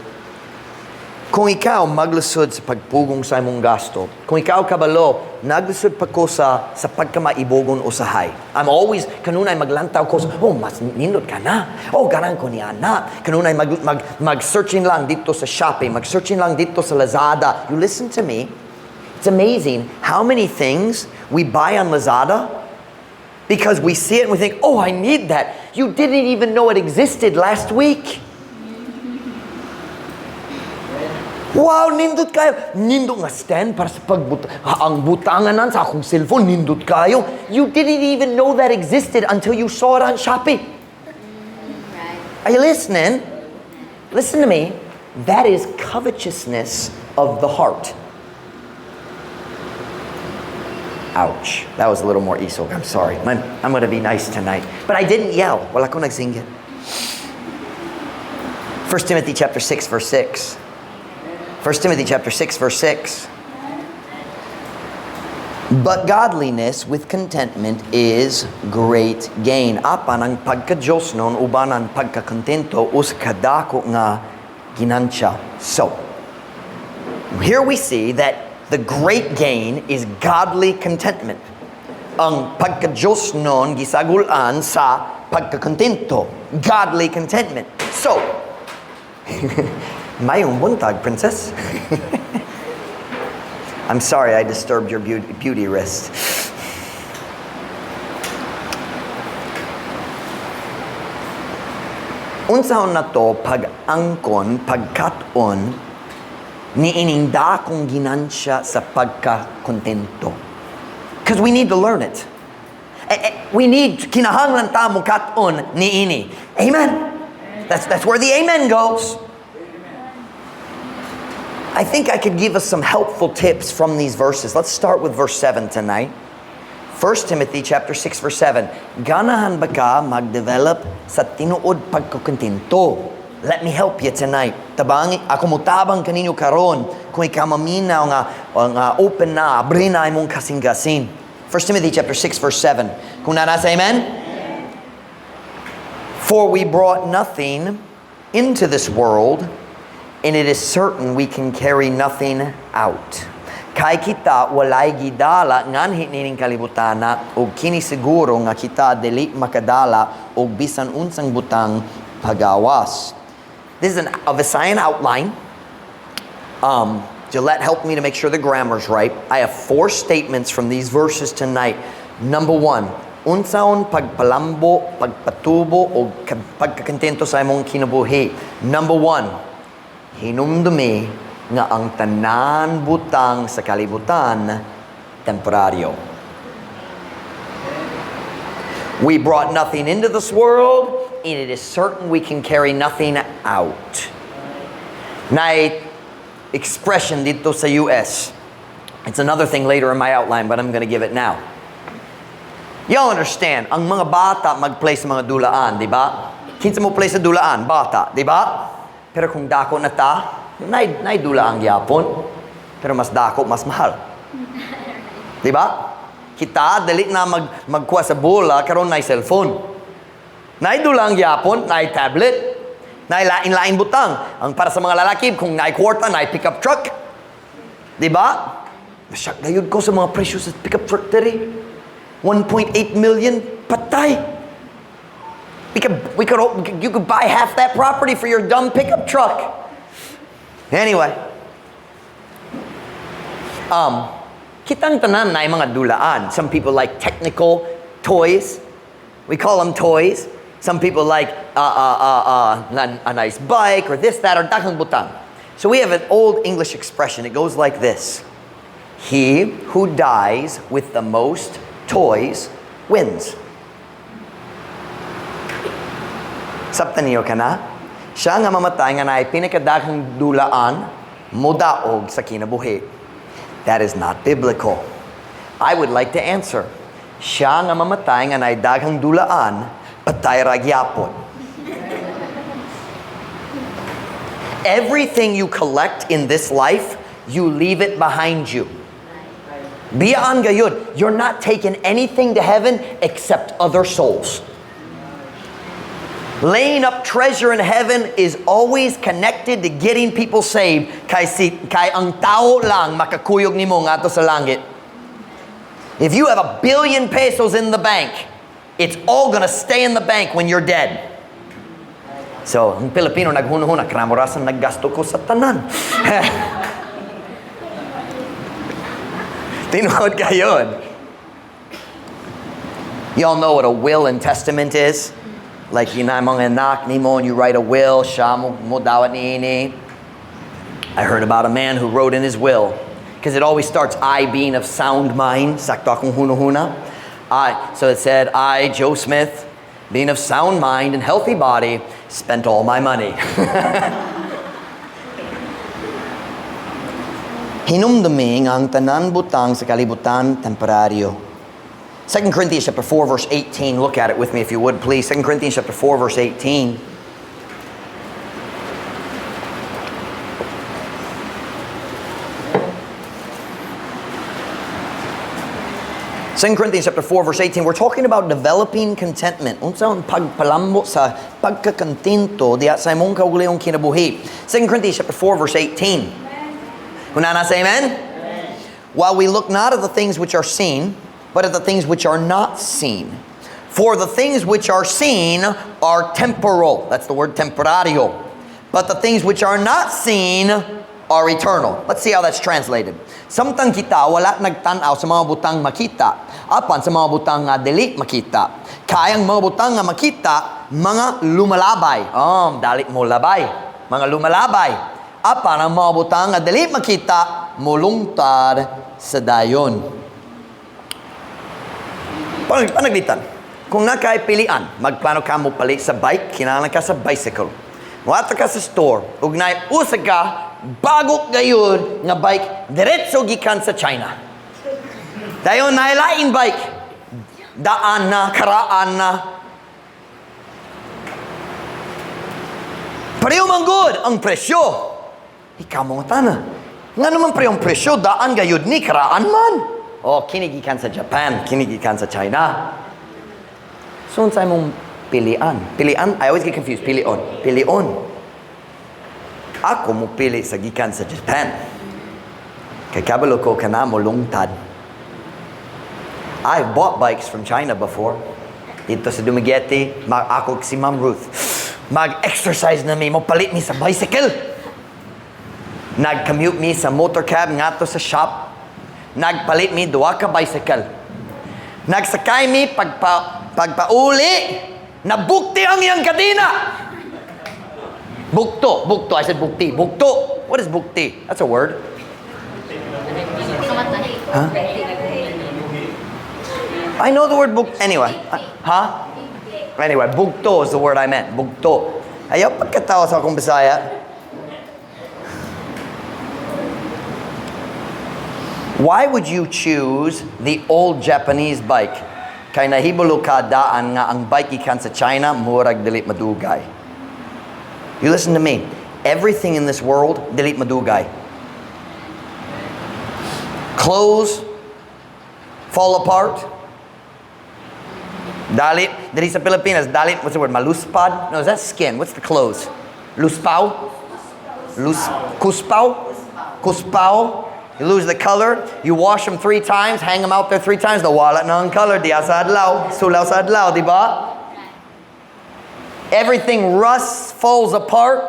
Kung ikaw maglisod sa pagpugong sa imong gasto, kung ikaw kabalo, naglisod pa ko sa pagkamaibogon usahay. I'm always, kanunay maglantaw ko sa, "Oh, mas nindot ka na. Oh, ganahan ko niya na." Kanunay mag-searching lang dito sa Shopee, mag-searching lang dito sa Lazada. You listen to me. It's amazing how many things we buy on Lazada because we see it and we think, "Oh, I need that." You didn't even know it existed last week. "Wow, nindot kayo. Nindot nga stand para sa pagbut ang butanganan sa akong cellphone, nindot kayo." You didn't even know that existed until you saw it on Shopee. Are you listening? Listen to me. That is covetousness of the heart. Ouch. That was a little more isog. I'm sorry. I'm going to be nice tonight. But I didn't yell. Wala ko nagsinggit. 1 Timothy chapter 6 verse 6. 1 Timothy chapter 6 verse 6. But godliness with contentment is great gain. Apan ang pagka-Diyosnon uban ang pagkakontento usa kadako nga ginansya. So, here we see that the great gain is godly contentment. Ang pagka-Diyosnon gisagulan sa pagkakontento. Godly contentment. So, maayong buntag, princess. I'm sorry I disturbed your beauty rest. Unsaon nato pag-angkon, pagkat-on, ni ining dakong ginansya sa pagkakontento? Because we need to learn it. We need, kinahanglan ta mo kat-on ni ini. Amen. That's where the amen goes. I think I could give us some helpful tips from these verses. Let's start with verse 7 tonight. 1 Timothy chapter 6 verse 7. Ganahan ba ka mag-develop sa tinuod pagkakontento? Let me help you tonight. Tabang, ako mutabang kaninyo karon kung ikaw maminaw nga open na, abri na imong kasing-kasing. 1 Timothy chapter 6 verse 7. Kung naa na, say amen? For we brought nothing into this world, and it is certain we can carry nothing out. Kay kita walay gidala nganhi nining kalibutana ug kini siguro nga kita dili makadala og bisan unsang butang pagawas. This is a Visayan outline. Gillette helped me to make sure the grammar's right. I have four statements from these verses tonight. Number one, unsaon pagpalambo, pagpatubo o pagkakontento sa imong kinabuhi. Number one, hinumdumi nga ang tanan butang sa kalibutan temporaryo. We brought nothing into this world, and it is certain we can carry nothing out. Naay expression dito sa US. It's another thing later in my outline, but I'm going to give it now. Y'all understand, ang mga bata mag-play sa mga dulaan, di ba? Kinsa mo play sa dulaan? Bata, di ba? Pero kung dako na ta, naay dulaan gyapon. Pero mas dako, mas mahal. Di ba? Kita, dali na magkuha sa bola, karon naay cellphone. Naay dulaan gyapon, naay tablet, naay lain-lain butang. Ang para sa mga lalaki, kung naay kwarta, naay pickup truck. Di ba? Masyak gayud ko sa mga presyo sa pickup truck diri. 1.8 million, patay. You could buy half that property for your dumb pickup truck. Anyway. Kitang tanan naay mga dulaan. Some people like technical toys. We call them toys. Some people like a nice bike or this, that, or daghang butang. So we have an old English expression. It goes like this: "He who dies with the most toys wins." Sabtan niyo kana? Siya nga mamatay nga naay pinakadaghang dulaan, modaog sa kinabuhi. That is not biblical. I would like to answer. Siya nga mamatay nga naay daghang dulaan, patay ra gyapon. Everything you collect in this life, you leave it behind you. Biyaan gayud, you're not taking anything to heaven except other souls. Laying up treasure in heaven is always connected to getting people saved. Kay ang tao lang makakuyog nimo ngadto sa langit. If you have ₱1 billion in the bank, it's all gonna stay in the bank when you're dead. So, ang Pilipino naghuna-huna, kramo ra sa naggasto ko sa tanan. Tinuod gayud. You all know what a will and testament is? Like, yun na mga anak nimo and you write a will, siya mo dawat niini. I heard about a man who wrote in his will, because it always starts, "I being of sound mind," sakto akong huna-huna. I, so it said, "I, Joe Smith, being of sound mind and healthy body, spent all my money." Hinumdumi nga ang tanan butang sa kalibutan temporaryo. 2 Corinthians chapter 4 verse 18. Look at it with me if you would, please. 2 Corinthians chapter 4 verse 18. 2 Corinthians chapter 4 verse 18. We're talking about developing contentment. Unsa ang pagpalambo sa pagkakantento diha sa imong kaugalingong kinabuhi. 2 Corinthians chapter 4 verse 18. Una na say amen? Amen? "While we look not at the things which are seen, but at the things which are not seen. For the things which are seen are temporal." That's the word temporario. "But the things which are not seen are eternal." Let's see how that's translated. Samtang kita wala nagtan-aw sa mga butang makita, apan sa mga butang nga dili makita. Kay ang mga butang nga makita, mga lumalabay. Oh, dali mo labay. Mga lumalabay. Apan ang mga butang nga dili makita, mulungtad sa dayon. Panaglitan. Kung naa kay pilian, magplano ka mo palit sa bike, kinahanglan ka sa bicycle. Muadto ka sa store, ug naay usa ka bago gayud nga bike diretso gikan sa China. Dayon naay laing bike. Daan na, karaan na. Pareho man gud ang presyo. Ikaw mo tana. Nga naman parehong presyo, daan gayud ni, karaan man. Oh, kini gikan sa Japan, kini gikan sa China. So, unsay mong pilian? Pilian? I always get confused. Pilion. Pilion. Ako mo pili sa gikan sa Japan. Kay kabalo ko kana mo lungtad. I've bought bikes from China before. Dito sa Dumaguete, mag ako si Ma'am Ruth. Mag-exercise na mi, mo palit mi sa bicycle. Nag-commute mi sa motorcab ngadto sa shop. Nagpalit mi duha ka bicycle. Nagsakay mi pagpauli, nabukti ang iyang kadena. Bukto, bukto. I said bukti. Bukto. What is bukti? That's a word. Huh? I know the word buk. Anyway. Huh? Anyway, bugto is the word I meant. Bugto. Ayaw pagkatawa sa akong Bisaya. Why would you choose the old Japanese bike? Kay nahibalo ka daan nga ang bike gikan sa China, murag dili madugay. You listen to me. Everything in this world, dili madugay. Clothes fall apart. Dali, dili sa Pilipinas, dali, what's the word? Maluspad? No, is that skin? What's the clothes? Luspaw? Lus, kuspaw? Kuspaw? You lose the color. You wash them three times, hang them out there three times, nawala na ang color. Diya sa adlaw. Sulaw sa adlaw, di ba? Everything rusts, falls apart.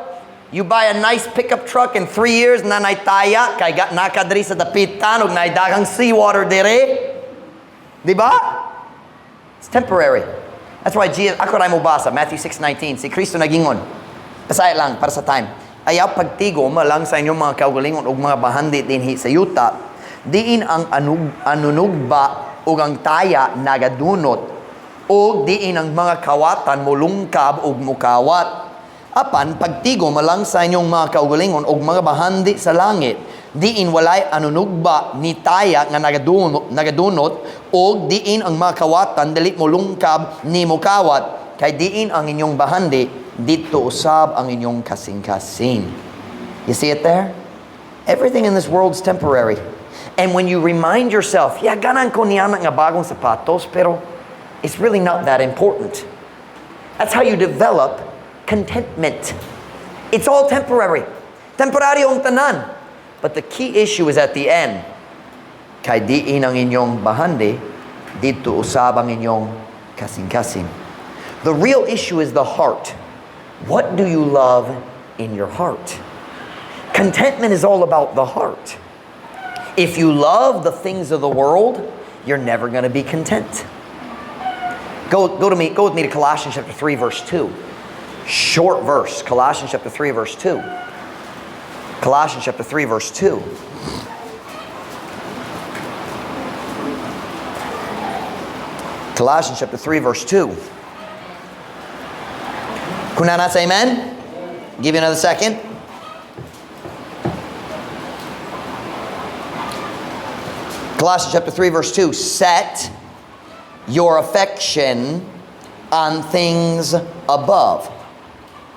You buy a nice pickup truck, in 3 years, naa nay taya, kay naa ka diri sa dapitan, ug naay daghang seawater diri. Di ba? It's temporary. That's why Jesus, ako ray mobasa, Matthew 6:19, si Kristo nagingon. Pasayad lang para sa time. "Ayaw pagtigom lang sa inyong mga kaugalingon ug mga bahandi dinhi sa yuta, diin ang anunugba ug ang taya nagadunot, ug diin ang mga kawatan mulungkab ug mukawat. Apan pagtigom lang sa inyong mga kaugalingon ug mga bahandi sa langit, diin walay anunugba ni taya nga nagadunot, ug diin ang mga kawatan dili molungkab ni mokawat, kay diin ang inyong bahandi, didto usab ang inyong kasing-kasing." You see it there? Everything in this world's temporary. And when you remind yourself, "Yeah, ganahan ko niana nga bagong sapatos, pero it's really not that important." That's how you develop contentment. It's all temporary. Temporaryo ang tanan. But the key issue is at the end. Kay diin ang inyong bahandi, didto usab ang inyong kasing-kasing. The real issue is the heart. What do you love in your heart? Contentment is all about the heart. If you love the things of the world, you're never going to be content. Go with me to Colossians chapter 3, verse 2. Short verse, Colossians chapter 3, verse 2. Colossians chapter 3, verse 2. Colossians chapter 3, verse 2. Kung naa na, say amen. Give you another second. Colossians chapter 3, verse 2. "Set your affection on things above,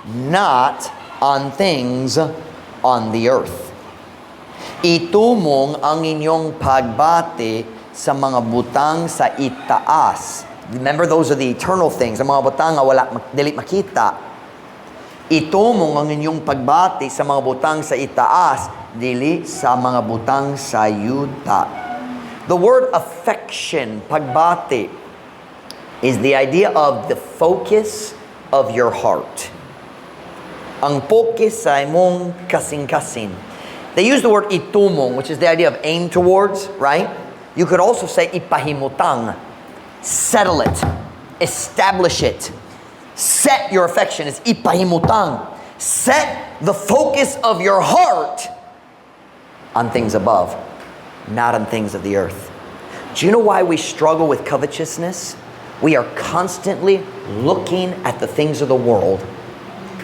not on things on the earth." Itumong ang inyong pagbati sa mga butang sa itaas. Remember, those are the eternal things. Ang mga butang nga wala, dili makita. Itumong ang inyong pagbati sa mga butang sa itaas, dili sa mga butang sa yuta. The word affection, pagbati, is the idea of the focus of your heart. Ang focus sa imong kasing-kasing. They use the word itumong, which is the idea of aim towards, right? You could also say ipahimutang. Settle it. Establish it. Set your affection is ipahimutang. Set the focus of your heart on things above, not on things of the earth. Do you know why we struggle with covetousness? We are constantly looking at the things of the world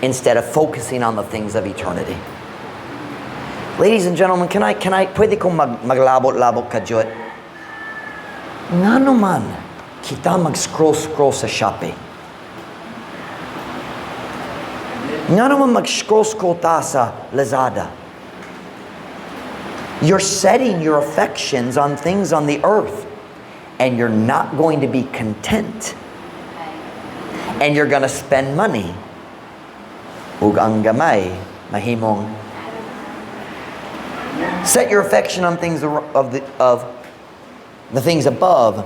instead of focusing on the things of eternity. Ladies and gentlemen, can I, pwede kong maglabot-labot kadyot? Ngano man kita mag-scroll-scroll sa Shopee? Ngano man mag-scroll-scroll ta sa Lazada? You're setting your affections on things on the earth, and you're not going to be content. And you're going to spend money. Ug ang gamay, mahimong. Set your affection on things of the things above.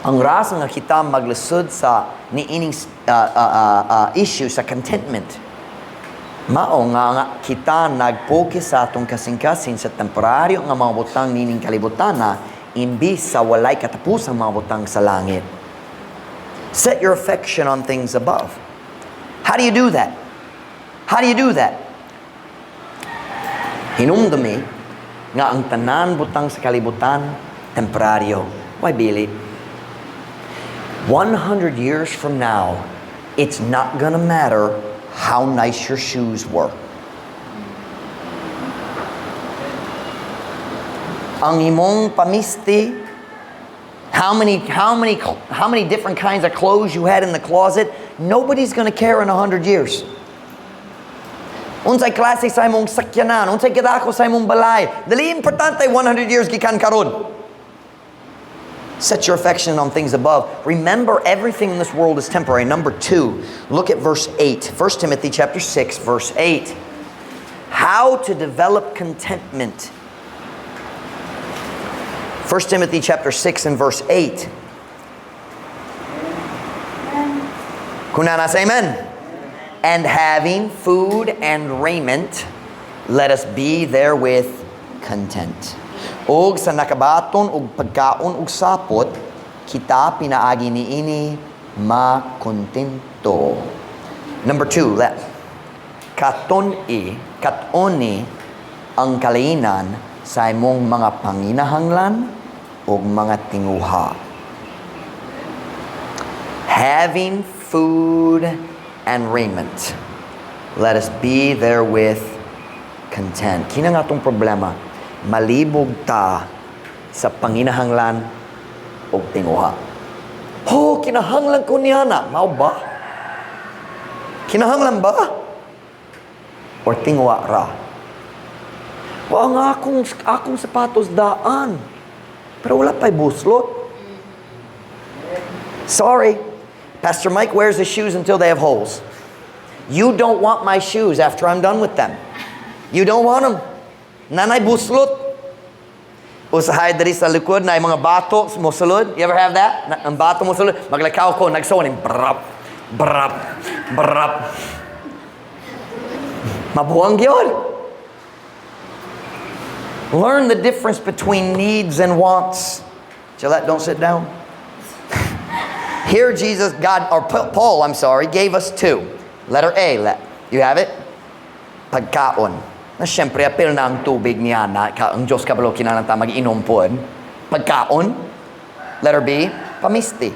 Ang rason nga kita maglisod sa niining issue sa contentment, mao nga kita nagpokus sa atong kasing-kasing sa temporaryo nga mga butang nining kalibutan na imbis sa walay katapusang mga butang sa langit. Set your affection on things above. How do you do that? How do you do that? Hinumdumi nga ang tanan butang sa kalibutan temporaryo. Why bili? 100 years from now, it's not gonna matter how nice your shoes were. Ang imong pamisti, how many different kinds of clothes you had in the closet, nobody's gonna care in 100 years. Unsay klase sa imong sakyanan, unsay kadako sa imong balay, dili importante 100 years gikan karon. Set your affection on things above. Remember, everything in this world is temporary. Number two, look at verse 8. 1 Timothy chapter 6, verse 8. How to develop contentment. 1 Timothy chapter 6 and verse 8. Kung naa na, say amen. And having food and raiment, let us be therewith content. Og sa nakabaton og pagkaon og sapot, kita pinaagi niini makontento. Number two, let. Katon-i, kat-oni ang kalainan sa imong mga panginahanglan o mga tinguha. Having food and raiment, let us be therewith content. Kina nga atong problema, malibog ta sa panginahanglan o tinguha. Oh, kinahanglan ko niya na. Mao ba? Kinahanglan ba? Or tinguha ra? Wa ang akong sapatos daan. Pero wala pa'y buslot. Sorry. Pastor Mike wears his shoes until they have holes. You don't want my shoes after I'm done with them. You don't want them. Naa nay buslot. Usahay diri sa likod na mga bato mosulod. You ever have that? Ang bato mosulod. Maglakaw ko, nagsuon, brap, brap, brap. Mabuang yun. Learn the difference between needs and wants. Gillette, don't sit down. Here, Jesus, God, or Paul, I'm sorry, gave us two. Letter A, let. You have it? Pagkaon. Na siyempre, apil na ang tubig niya na ang Diyos kabalo kinahanglan ta mag-inom pod. Pagkaon. Letter B, pamisti.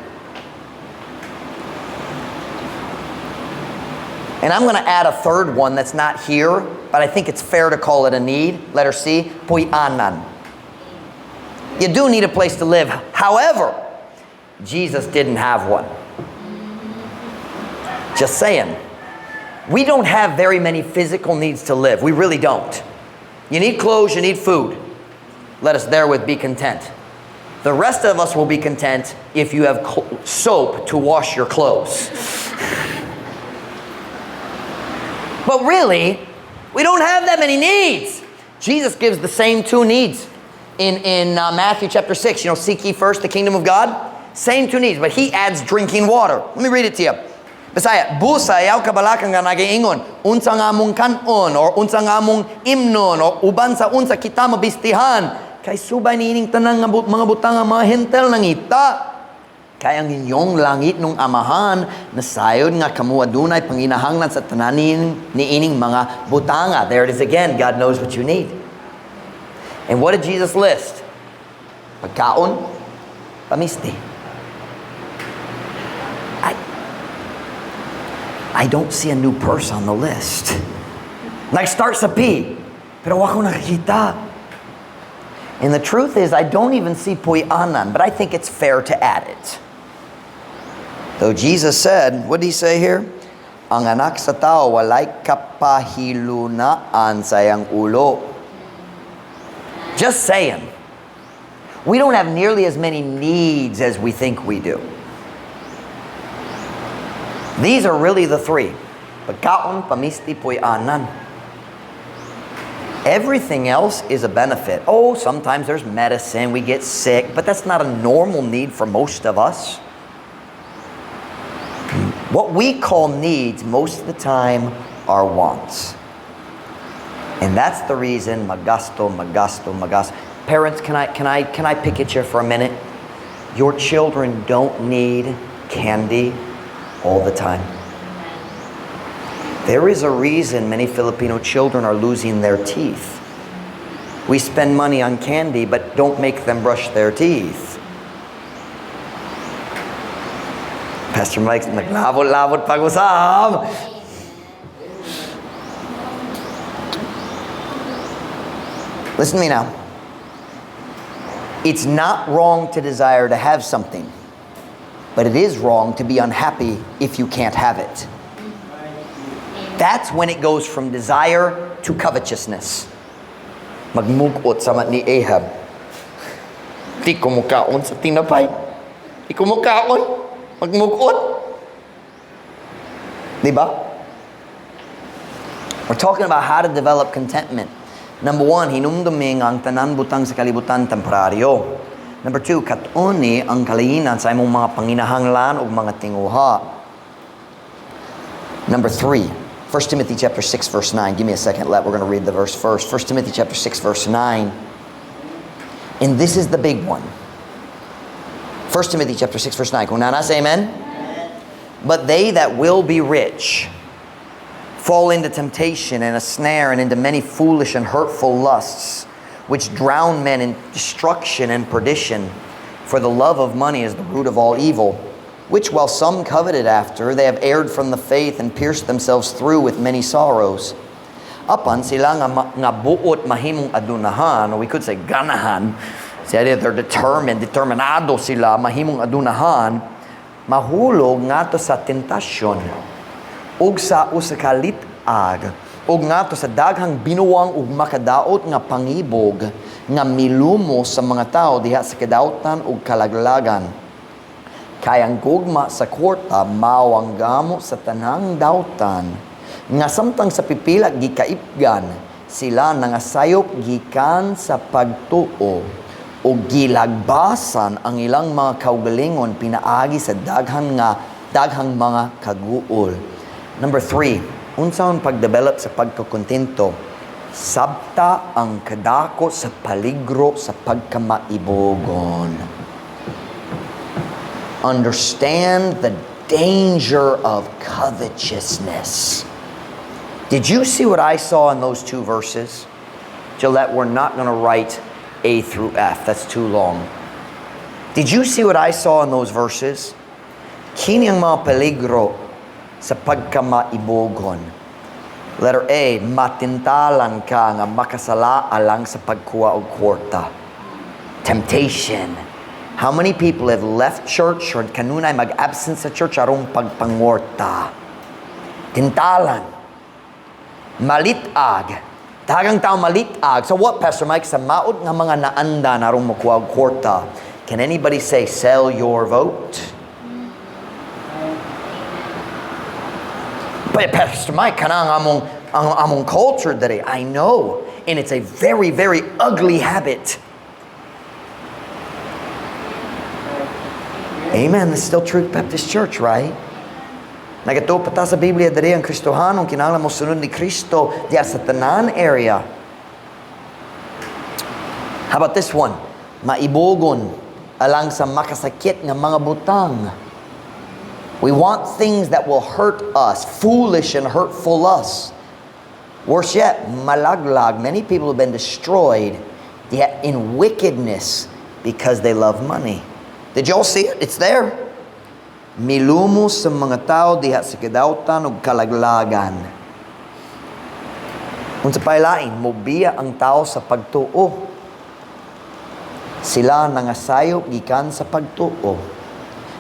And I'm going to add a third one that's not here, but I think it's fair to call it a need. Letter C, puy-anan. You do need a place to live. However, Jesus didn't have one. Just saying. We don't have very many physical needs to live. We really don't. You need clothes, you need food. Let us therewith be content. The rest of us will be content if you have soap to wash your clothes. But really, we don't have that many needs. Jesus gives the same two needs in Matthew chapter 6. Seek ye first the kingdom of God. Same two needs, but he adds drinking water. Let me read it to you. Bisaya, busa ayaw kabalaka nga nagaingon, unsa nga among kan-on or unsa nga among imnon or uban sa unsa kita mabistihan. Kay subay niining tanang nga mga butang nga mga Hentil nangita. Kay ang inyong langit nung amahan nasayod nga kamo adunay panginahanglan sa tanan niining mga butanga. There it is again. God knows what you need. And what did Jesus list? Pagkaon, pamisti. I don't see a new purse on the list. Nag-start sa P, pero wa ko nakakita. And the truth is, I don't even see puy-anan, but I think it's fair to add it. Though Jesus said, what did he say here? Ang anak sa tao walay kapahilunaan sa iyang ulo. Just saying. We don't have nearly as many needs as we think we do. These are really the three. Pagkaon, pamisti, puy-anan. Everything else is a benefit. Oh, sometimes there's medicine, we get sick, but that's not a normal need for most of us. What we call needs most of the time are wants. And that's the reason magasto, magasto, magasto. Parents, can I pick at you for a minute? Your children don't need candy all the time. There is a reason many Filipino children are losing their teeth. We spend money on candy, but don't make them brush their teeth. Pastor Mike's naglabot-labot pag-usab. Listen to me now. It's not wrong to desire to have something, but it is wrong to be unhappy if you can't have it. That's when it goes from desire to covetousness. Magmugot sama ni Ahab. Di ko mukaon sa tinapay. Di ko mukaon. Magmugot. Di ba? We're talking about how to develop contentment. Number one, hinumdumi ang tanan butang sa kalibutan temporaryo. Number two, katuni ang kalainan sa imong mga panginahanglan o mga tinguha. Number 3, 1 Timothy chapter 6 verse 9. Give me a second, Let. We're going to read the verse first. 1 Timothy chapter 6 verse 9. And this is the big one. 1 Timothy chapter 6 verse 9. Kung naa na, say amen. But they that will be rich fall into temptation and a snare and into many foolish and hurtful lusts, which drown men in destruction and perdition. For the love of money is the root of all evil, which while some coveted after, they have erred from the faith and pierced themselves through with many sorrows. Apan sila nga, nga buot mahimong adunahan, or we could say ganahan, siya they're determined, determinado sila mahimong adunahan, mahulog ngadto sa tentasyon ug sa usa ka lit-ag ug ngadto sa daghang binuang ug makadaot nga pangibog nga milumos sa mga tao diha sa kadautan ug kalaglagan. Kay ang gugma sa kwarta mao ang gamo sa tanang dautan nga samtang sa pipila gikaipgan, sila nangasayop gikan sa pagtuo ug gilagbasan ang ilang mga kaugalingon pinaagi sa daghang mga kaguol. Number 3, unsaon pagdevelop sa pagkakontento? Sabta ang kadako sa paligro sa pagkamaibogon. Understand the danger of covetousness. Did you see what I saw in those two verses? Gillette, we're not going to write A through F. That's too long. Did you see what I saw in those verses? Kini ang mga peligro sa pagkamaibogon. Letter A, matintalan ka nga makasala alang sa pagkuha og kwarta. Temptation. How many people have left church or kanunay mag-absent sa church arong pagpangwarta? Tintalan. Malitag. Daghang tao malitag. So what, Pastor Mike? Sa maot nga mga naandan arong makuha og kwarta. Can anybody say, "Sell your vote"? But Pastor Mike, kanang among culture today. I know. And it's a very, very ugly habit. Amen. This is still Truth Baptist Church, right? Nagatuo pa ta sa Biblia diri, ang Kristohanon kinahanglan mo sunod ni Kristo diya sa tanan area. How about this one? Maibogon alang sa makasakit nga mga butang. We want things that will hurt us, foolish and hurtful us. Worse yet, malaglag. Many people have been destroyed yet in wickedness because they love money. Did y'all see it? It's there. Milumos sa mga tao diha sa kadautan ug kalaglagan. Unsa pay lain, mobiya ang tao sa pagtuo. Sila nangasayop gikan sa pagtuo.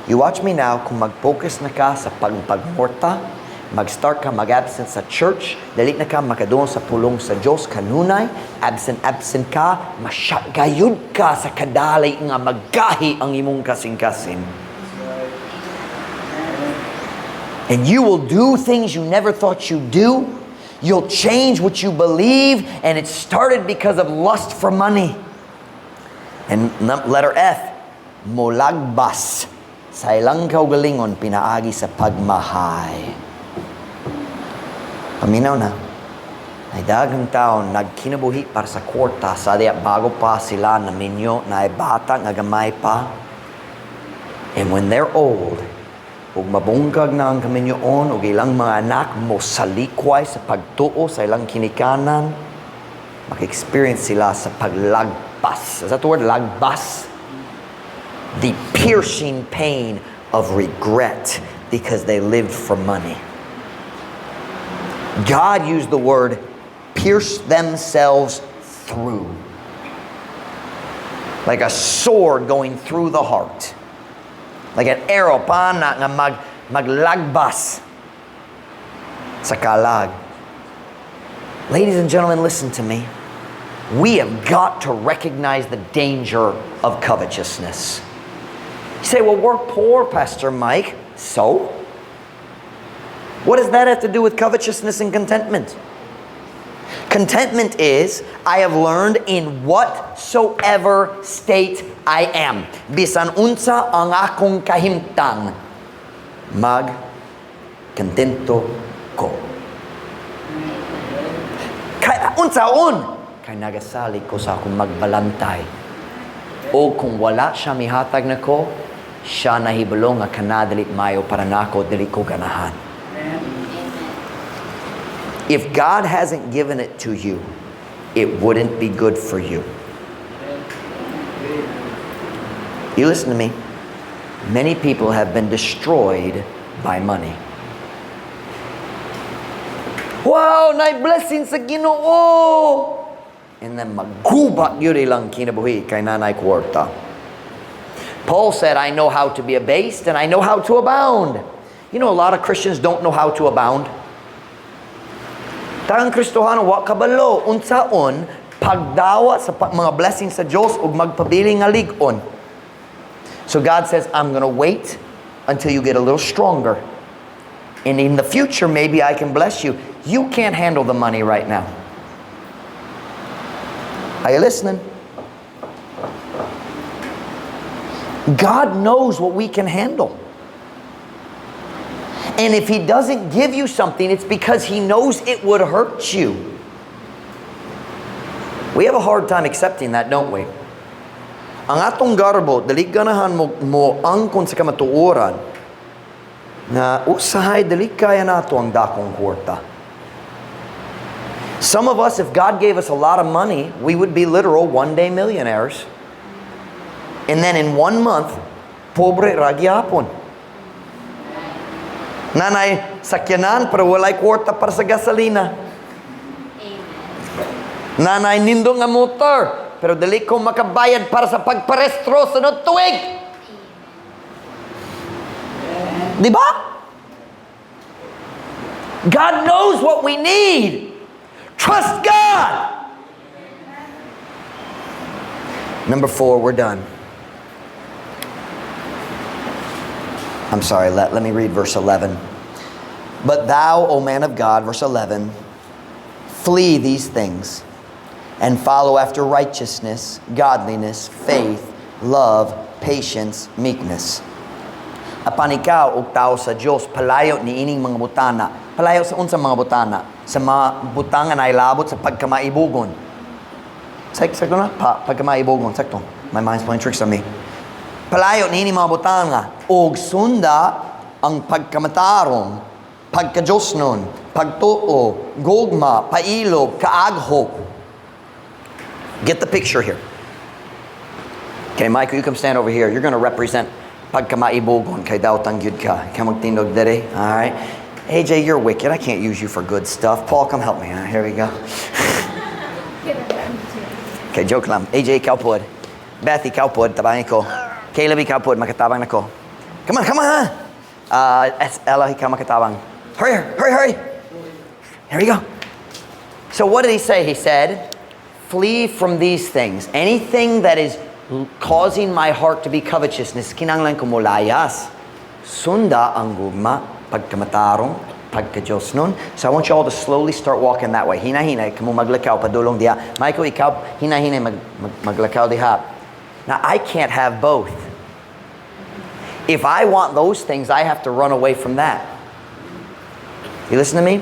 You watch me now, kung mag-focus na ka sa pagpagmorta, mag-start ka mag-absent sa church, dali na ka makadungog sa pulong sa Diyos kanunay, absent absent ka, masyagayud ka sa kadali nga maggahi ang imong kasing-kasing. And you will do things you never thought you'd do. You'll change what you believe, and it started because of lust for money. And letter F, molagbas sa ilang kaugalingon pinaagi sa pagmahay. Paminaw na. Ay daghang tao nagkinabuhi para sa kwarta sa diya bago pa sila naminyo na bata nga gamay pa. And when they're old, ug mabungkag na ang kaminyoon ug ilang mga anak mo salikway sa pagtuo sa ilang kinikanan, maka-experience sila sa paglagpas. Is that the word? Lagbas? The piercing pain of regret because they lived for money. God used the word "pierce themselves through." Like a sword going through the heart. Like an arrow pana nga maglagbas sa kalag. Ladies and gentlemen, listen to me. We have got to recognize the danger of covetousness. You say, "Well, we're poor, Pastor Mike." So? What does that have to do with covetousness and contentment? Contentment is, I have learned in whatsoever state I am. Bisan unsa ang akong kahimtang, mag kontento ko. Kay unsaon? Kay nagasalig ko sa akong magbalantay. O kung wala siya mihatag nako, siya nahibalo nga kana dili mayo para nako, dili ko ganahan. If God hasn't given it to you, it wouldn't be good for you. You listen to me. Many people have been destroyed by money. Wow, naay blessing sa Ginoo. And then magguba gyud ilang kinabuhi kay naa nay kwarta. Paul said, "I know how to be abased and I know how to abound." A lot of Christians don't know how to abound. Daghang Kristohano wa kabalo unsaon pagdawat sa mga blessings sa Dios ug magpabili nga lig-on. So God says, "I'm going to wait until you get a little stronger. And in the future, maybe I can bless you. You can't handle the money right now." Are you listening? God knows what we can handle. And if He doesn't give you something, it's because He knows it would hurt you. We have a hard time accepting that, don't we? Ang atong garbo, dili ganahan mo angkon sa kamatuoran na usahay dili kaya nato ang dakong kwarta. Some of us, if God gave us a lot of money, we would be literal one-day millionaires. And then in one month, pobre ra gyapon. Naa nay sakyanan pero walay kwarta para sa gasolina. Amen. Naa nay nindot nga motor pero dili ko makabayad para sa pagparehistro sa tuig. Di ba? God knows what we need. Trust God. Number four, we're done. I'm sorry, let me read verse 11. "But thou, O man of God," verse 11, "flee these things and follow after righteousness, godliness, faith, love, patience, meekness." Apan ikaw og tao sa Dios, palayo ni ining mga butana. Palayo sa unsa mga butana? Sa mga butanga na ilabot sa pagkamaibugon. Sakto na? Pagkamaibugon. Sakto. My mind's playing tricks on me. Palayo ni ining mga butanga. Og sunda ang pagkamatarong, pagkajosnon, pagtuo, gugma, pailob, kaaghop. Get the picture here. Okay, Michael, you come stand over here. You're going to represent pagkamaibugon kay daotang gyud ka. Ikaw magtindog diri. All right. AJ, you're wicked. I can't use you for good stuff. Paul, come help me. All right, here we go. Okay, joke lang. AJ, ikaw pod. Beth, ikaw pod. Tabangi ko. Caleb, ikaw pod. Makatabang na ko. Come on, come on. Ella, ikaw makatabang. Hurry, hurry, hurry. Here we go. So what did he say? He said, "Flee from these things." Anything that is causing my heart to be covetousness, kinanglan ko molayas. Sunda ang gugma, pagkamatarong, pagka-Diyos nun. So I want you all to slowly start walking that way. Hina-hina, kamo maglakaw, padulong diha. Michael, ikaw, hina-hina, maglakaw diha. Now, I can't have both. If I want those things, I have to run away from that. You listen to me?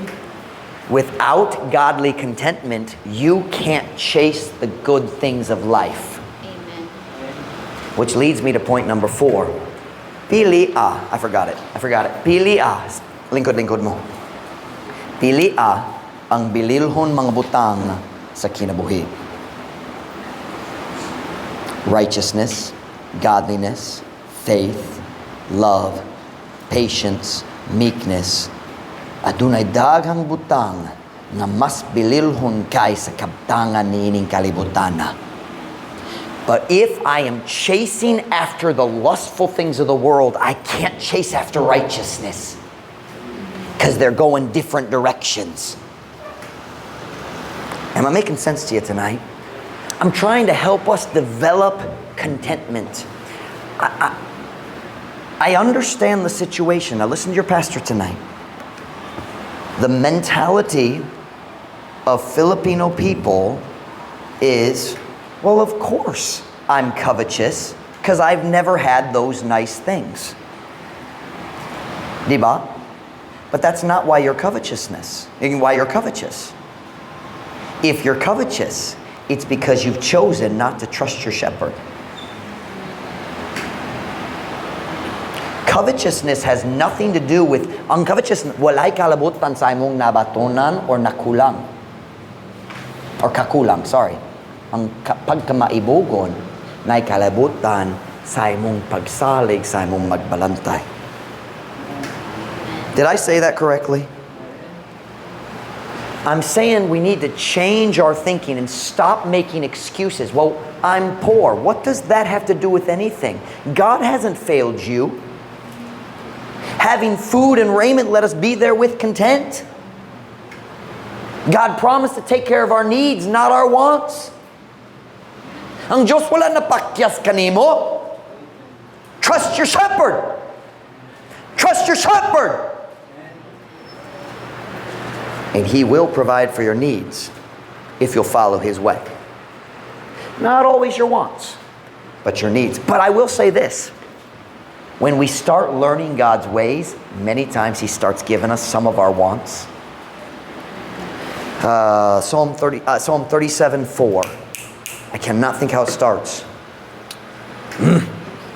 Without godly contentment, you can't chase the good things of life. Amen. Which leads me to point number four. Pili a. I forgot it. I forgot it. Pili a. Lingkod-lingkod mo. Pili a ang bililhon mga butang sa kinabuhi. Righteousness, godliness, faith, love, patience, meekness. Adunay daghang butang nga mas bililhon kay sa kabtangan niining kalibutana. But if I am chasing after the lustful things of the world, I can't chase after righteousness because they're going different directions. Am I making sense to you tonight? I'm trying to help us develop contentment. I understand the situation. Now listen to your pastor tonight. The mentality of Filipino people is, "Well, of course I'm covetous because I've never had those nice things." Diba? But that's not why you're covetousness. Why you're covetous. If you're covetous, it's because you've chosen not to trust your shepherd. Covetousness has nothing to do with, ang covetousness, walay kalabutan sa imong nabatonan or nakulang. Or kakulang, sorry. Ang pagkamaibugon, nay kalabutan sa imong pagsalig, sa imong magbalantay. Did I say that correctly? I'm saying we need to change our thinking and stop making excuses. "Well, I'm poor." What does that have to do with anything? God hasn't failed you. Having food and raiment, let us be therewith content. God promised to take care of our needs, not our wants. Ang Diyos wala napakyas kanimo. Trust your shepherd. Trust your shepherd. And he will provide for your needs if you'll follow his way. Not always your wants, but your needs. But I will say this. When we start learning God's ways, many times he starts giving us some of our wants. Psalm 37:4. I cannot think how it starts.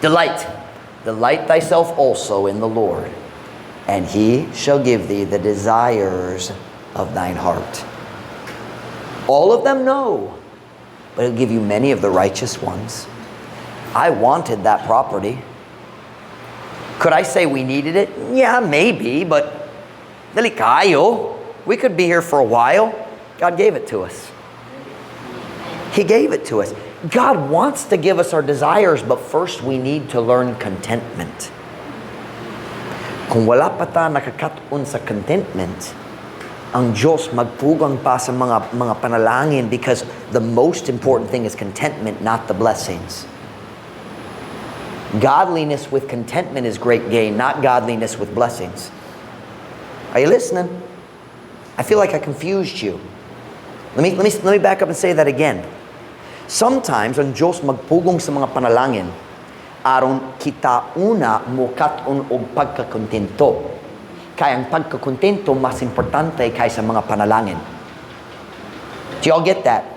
Delight. Delight thyself also in the Lord, and he shall give thee the desires of thine heart. All of them, no, but he'll give you many of the righteous ones. I wanted that property. Could I say we needed it? Yeah, maybe, but dili kaayo. We could be here for a while. God gave it to us. He gave it to us. God wants to give us our desires, but first we need to learn contentment. Kung wala pa ta nakakat-on sa contentment, ang Diyos magpugang pa sa mga panalangin because the most important thing is contentment, not the blessings. Godliness with contentment is great gain, not godliness with blessings. Are you listening? I feel like I confused you. Let me back up and say that again. Sometimes, ang Diyos magpugong sa mga panalangin, aron kita una mukat-on og pagkakontento. Kaya ang pagkakontento mas importante kaysa mga panalangin. Do y'all get that?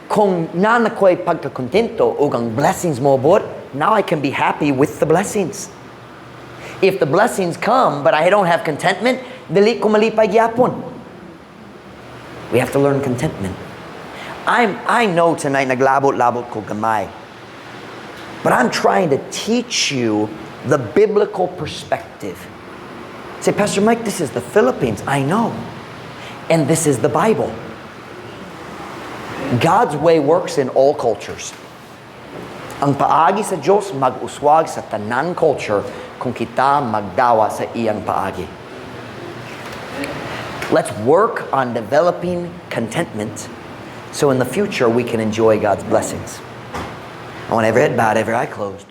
Kung naa na ko'y pagkakontento ug ang blessings moabot, now I can be happy with the blessings. If the blessings come, but I don't have contentment, dili ko malipay gyapon. We have to learn contentment. I know tonight naglabot-labot ko gamay. But I'm trying to teach you the biblical perspective. Say, "Pastor Mike, this is the Philippines." I know. And this is the Bible. God's way works in all cultures. Ang paagi sa Diyos mag-uswag sa tanan culture kung kita magdawa sa iyang paagi. Let's work on developing contentment so in the future we can enjoy God's blessings. I want every head bowed, every eye closed.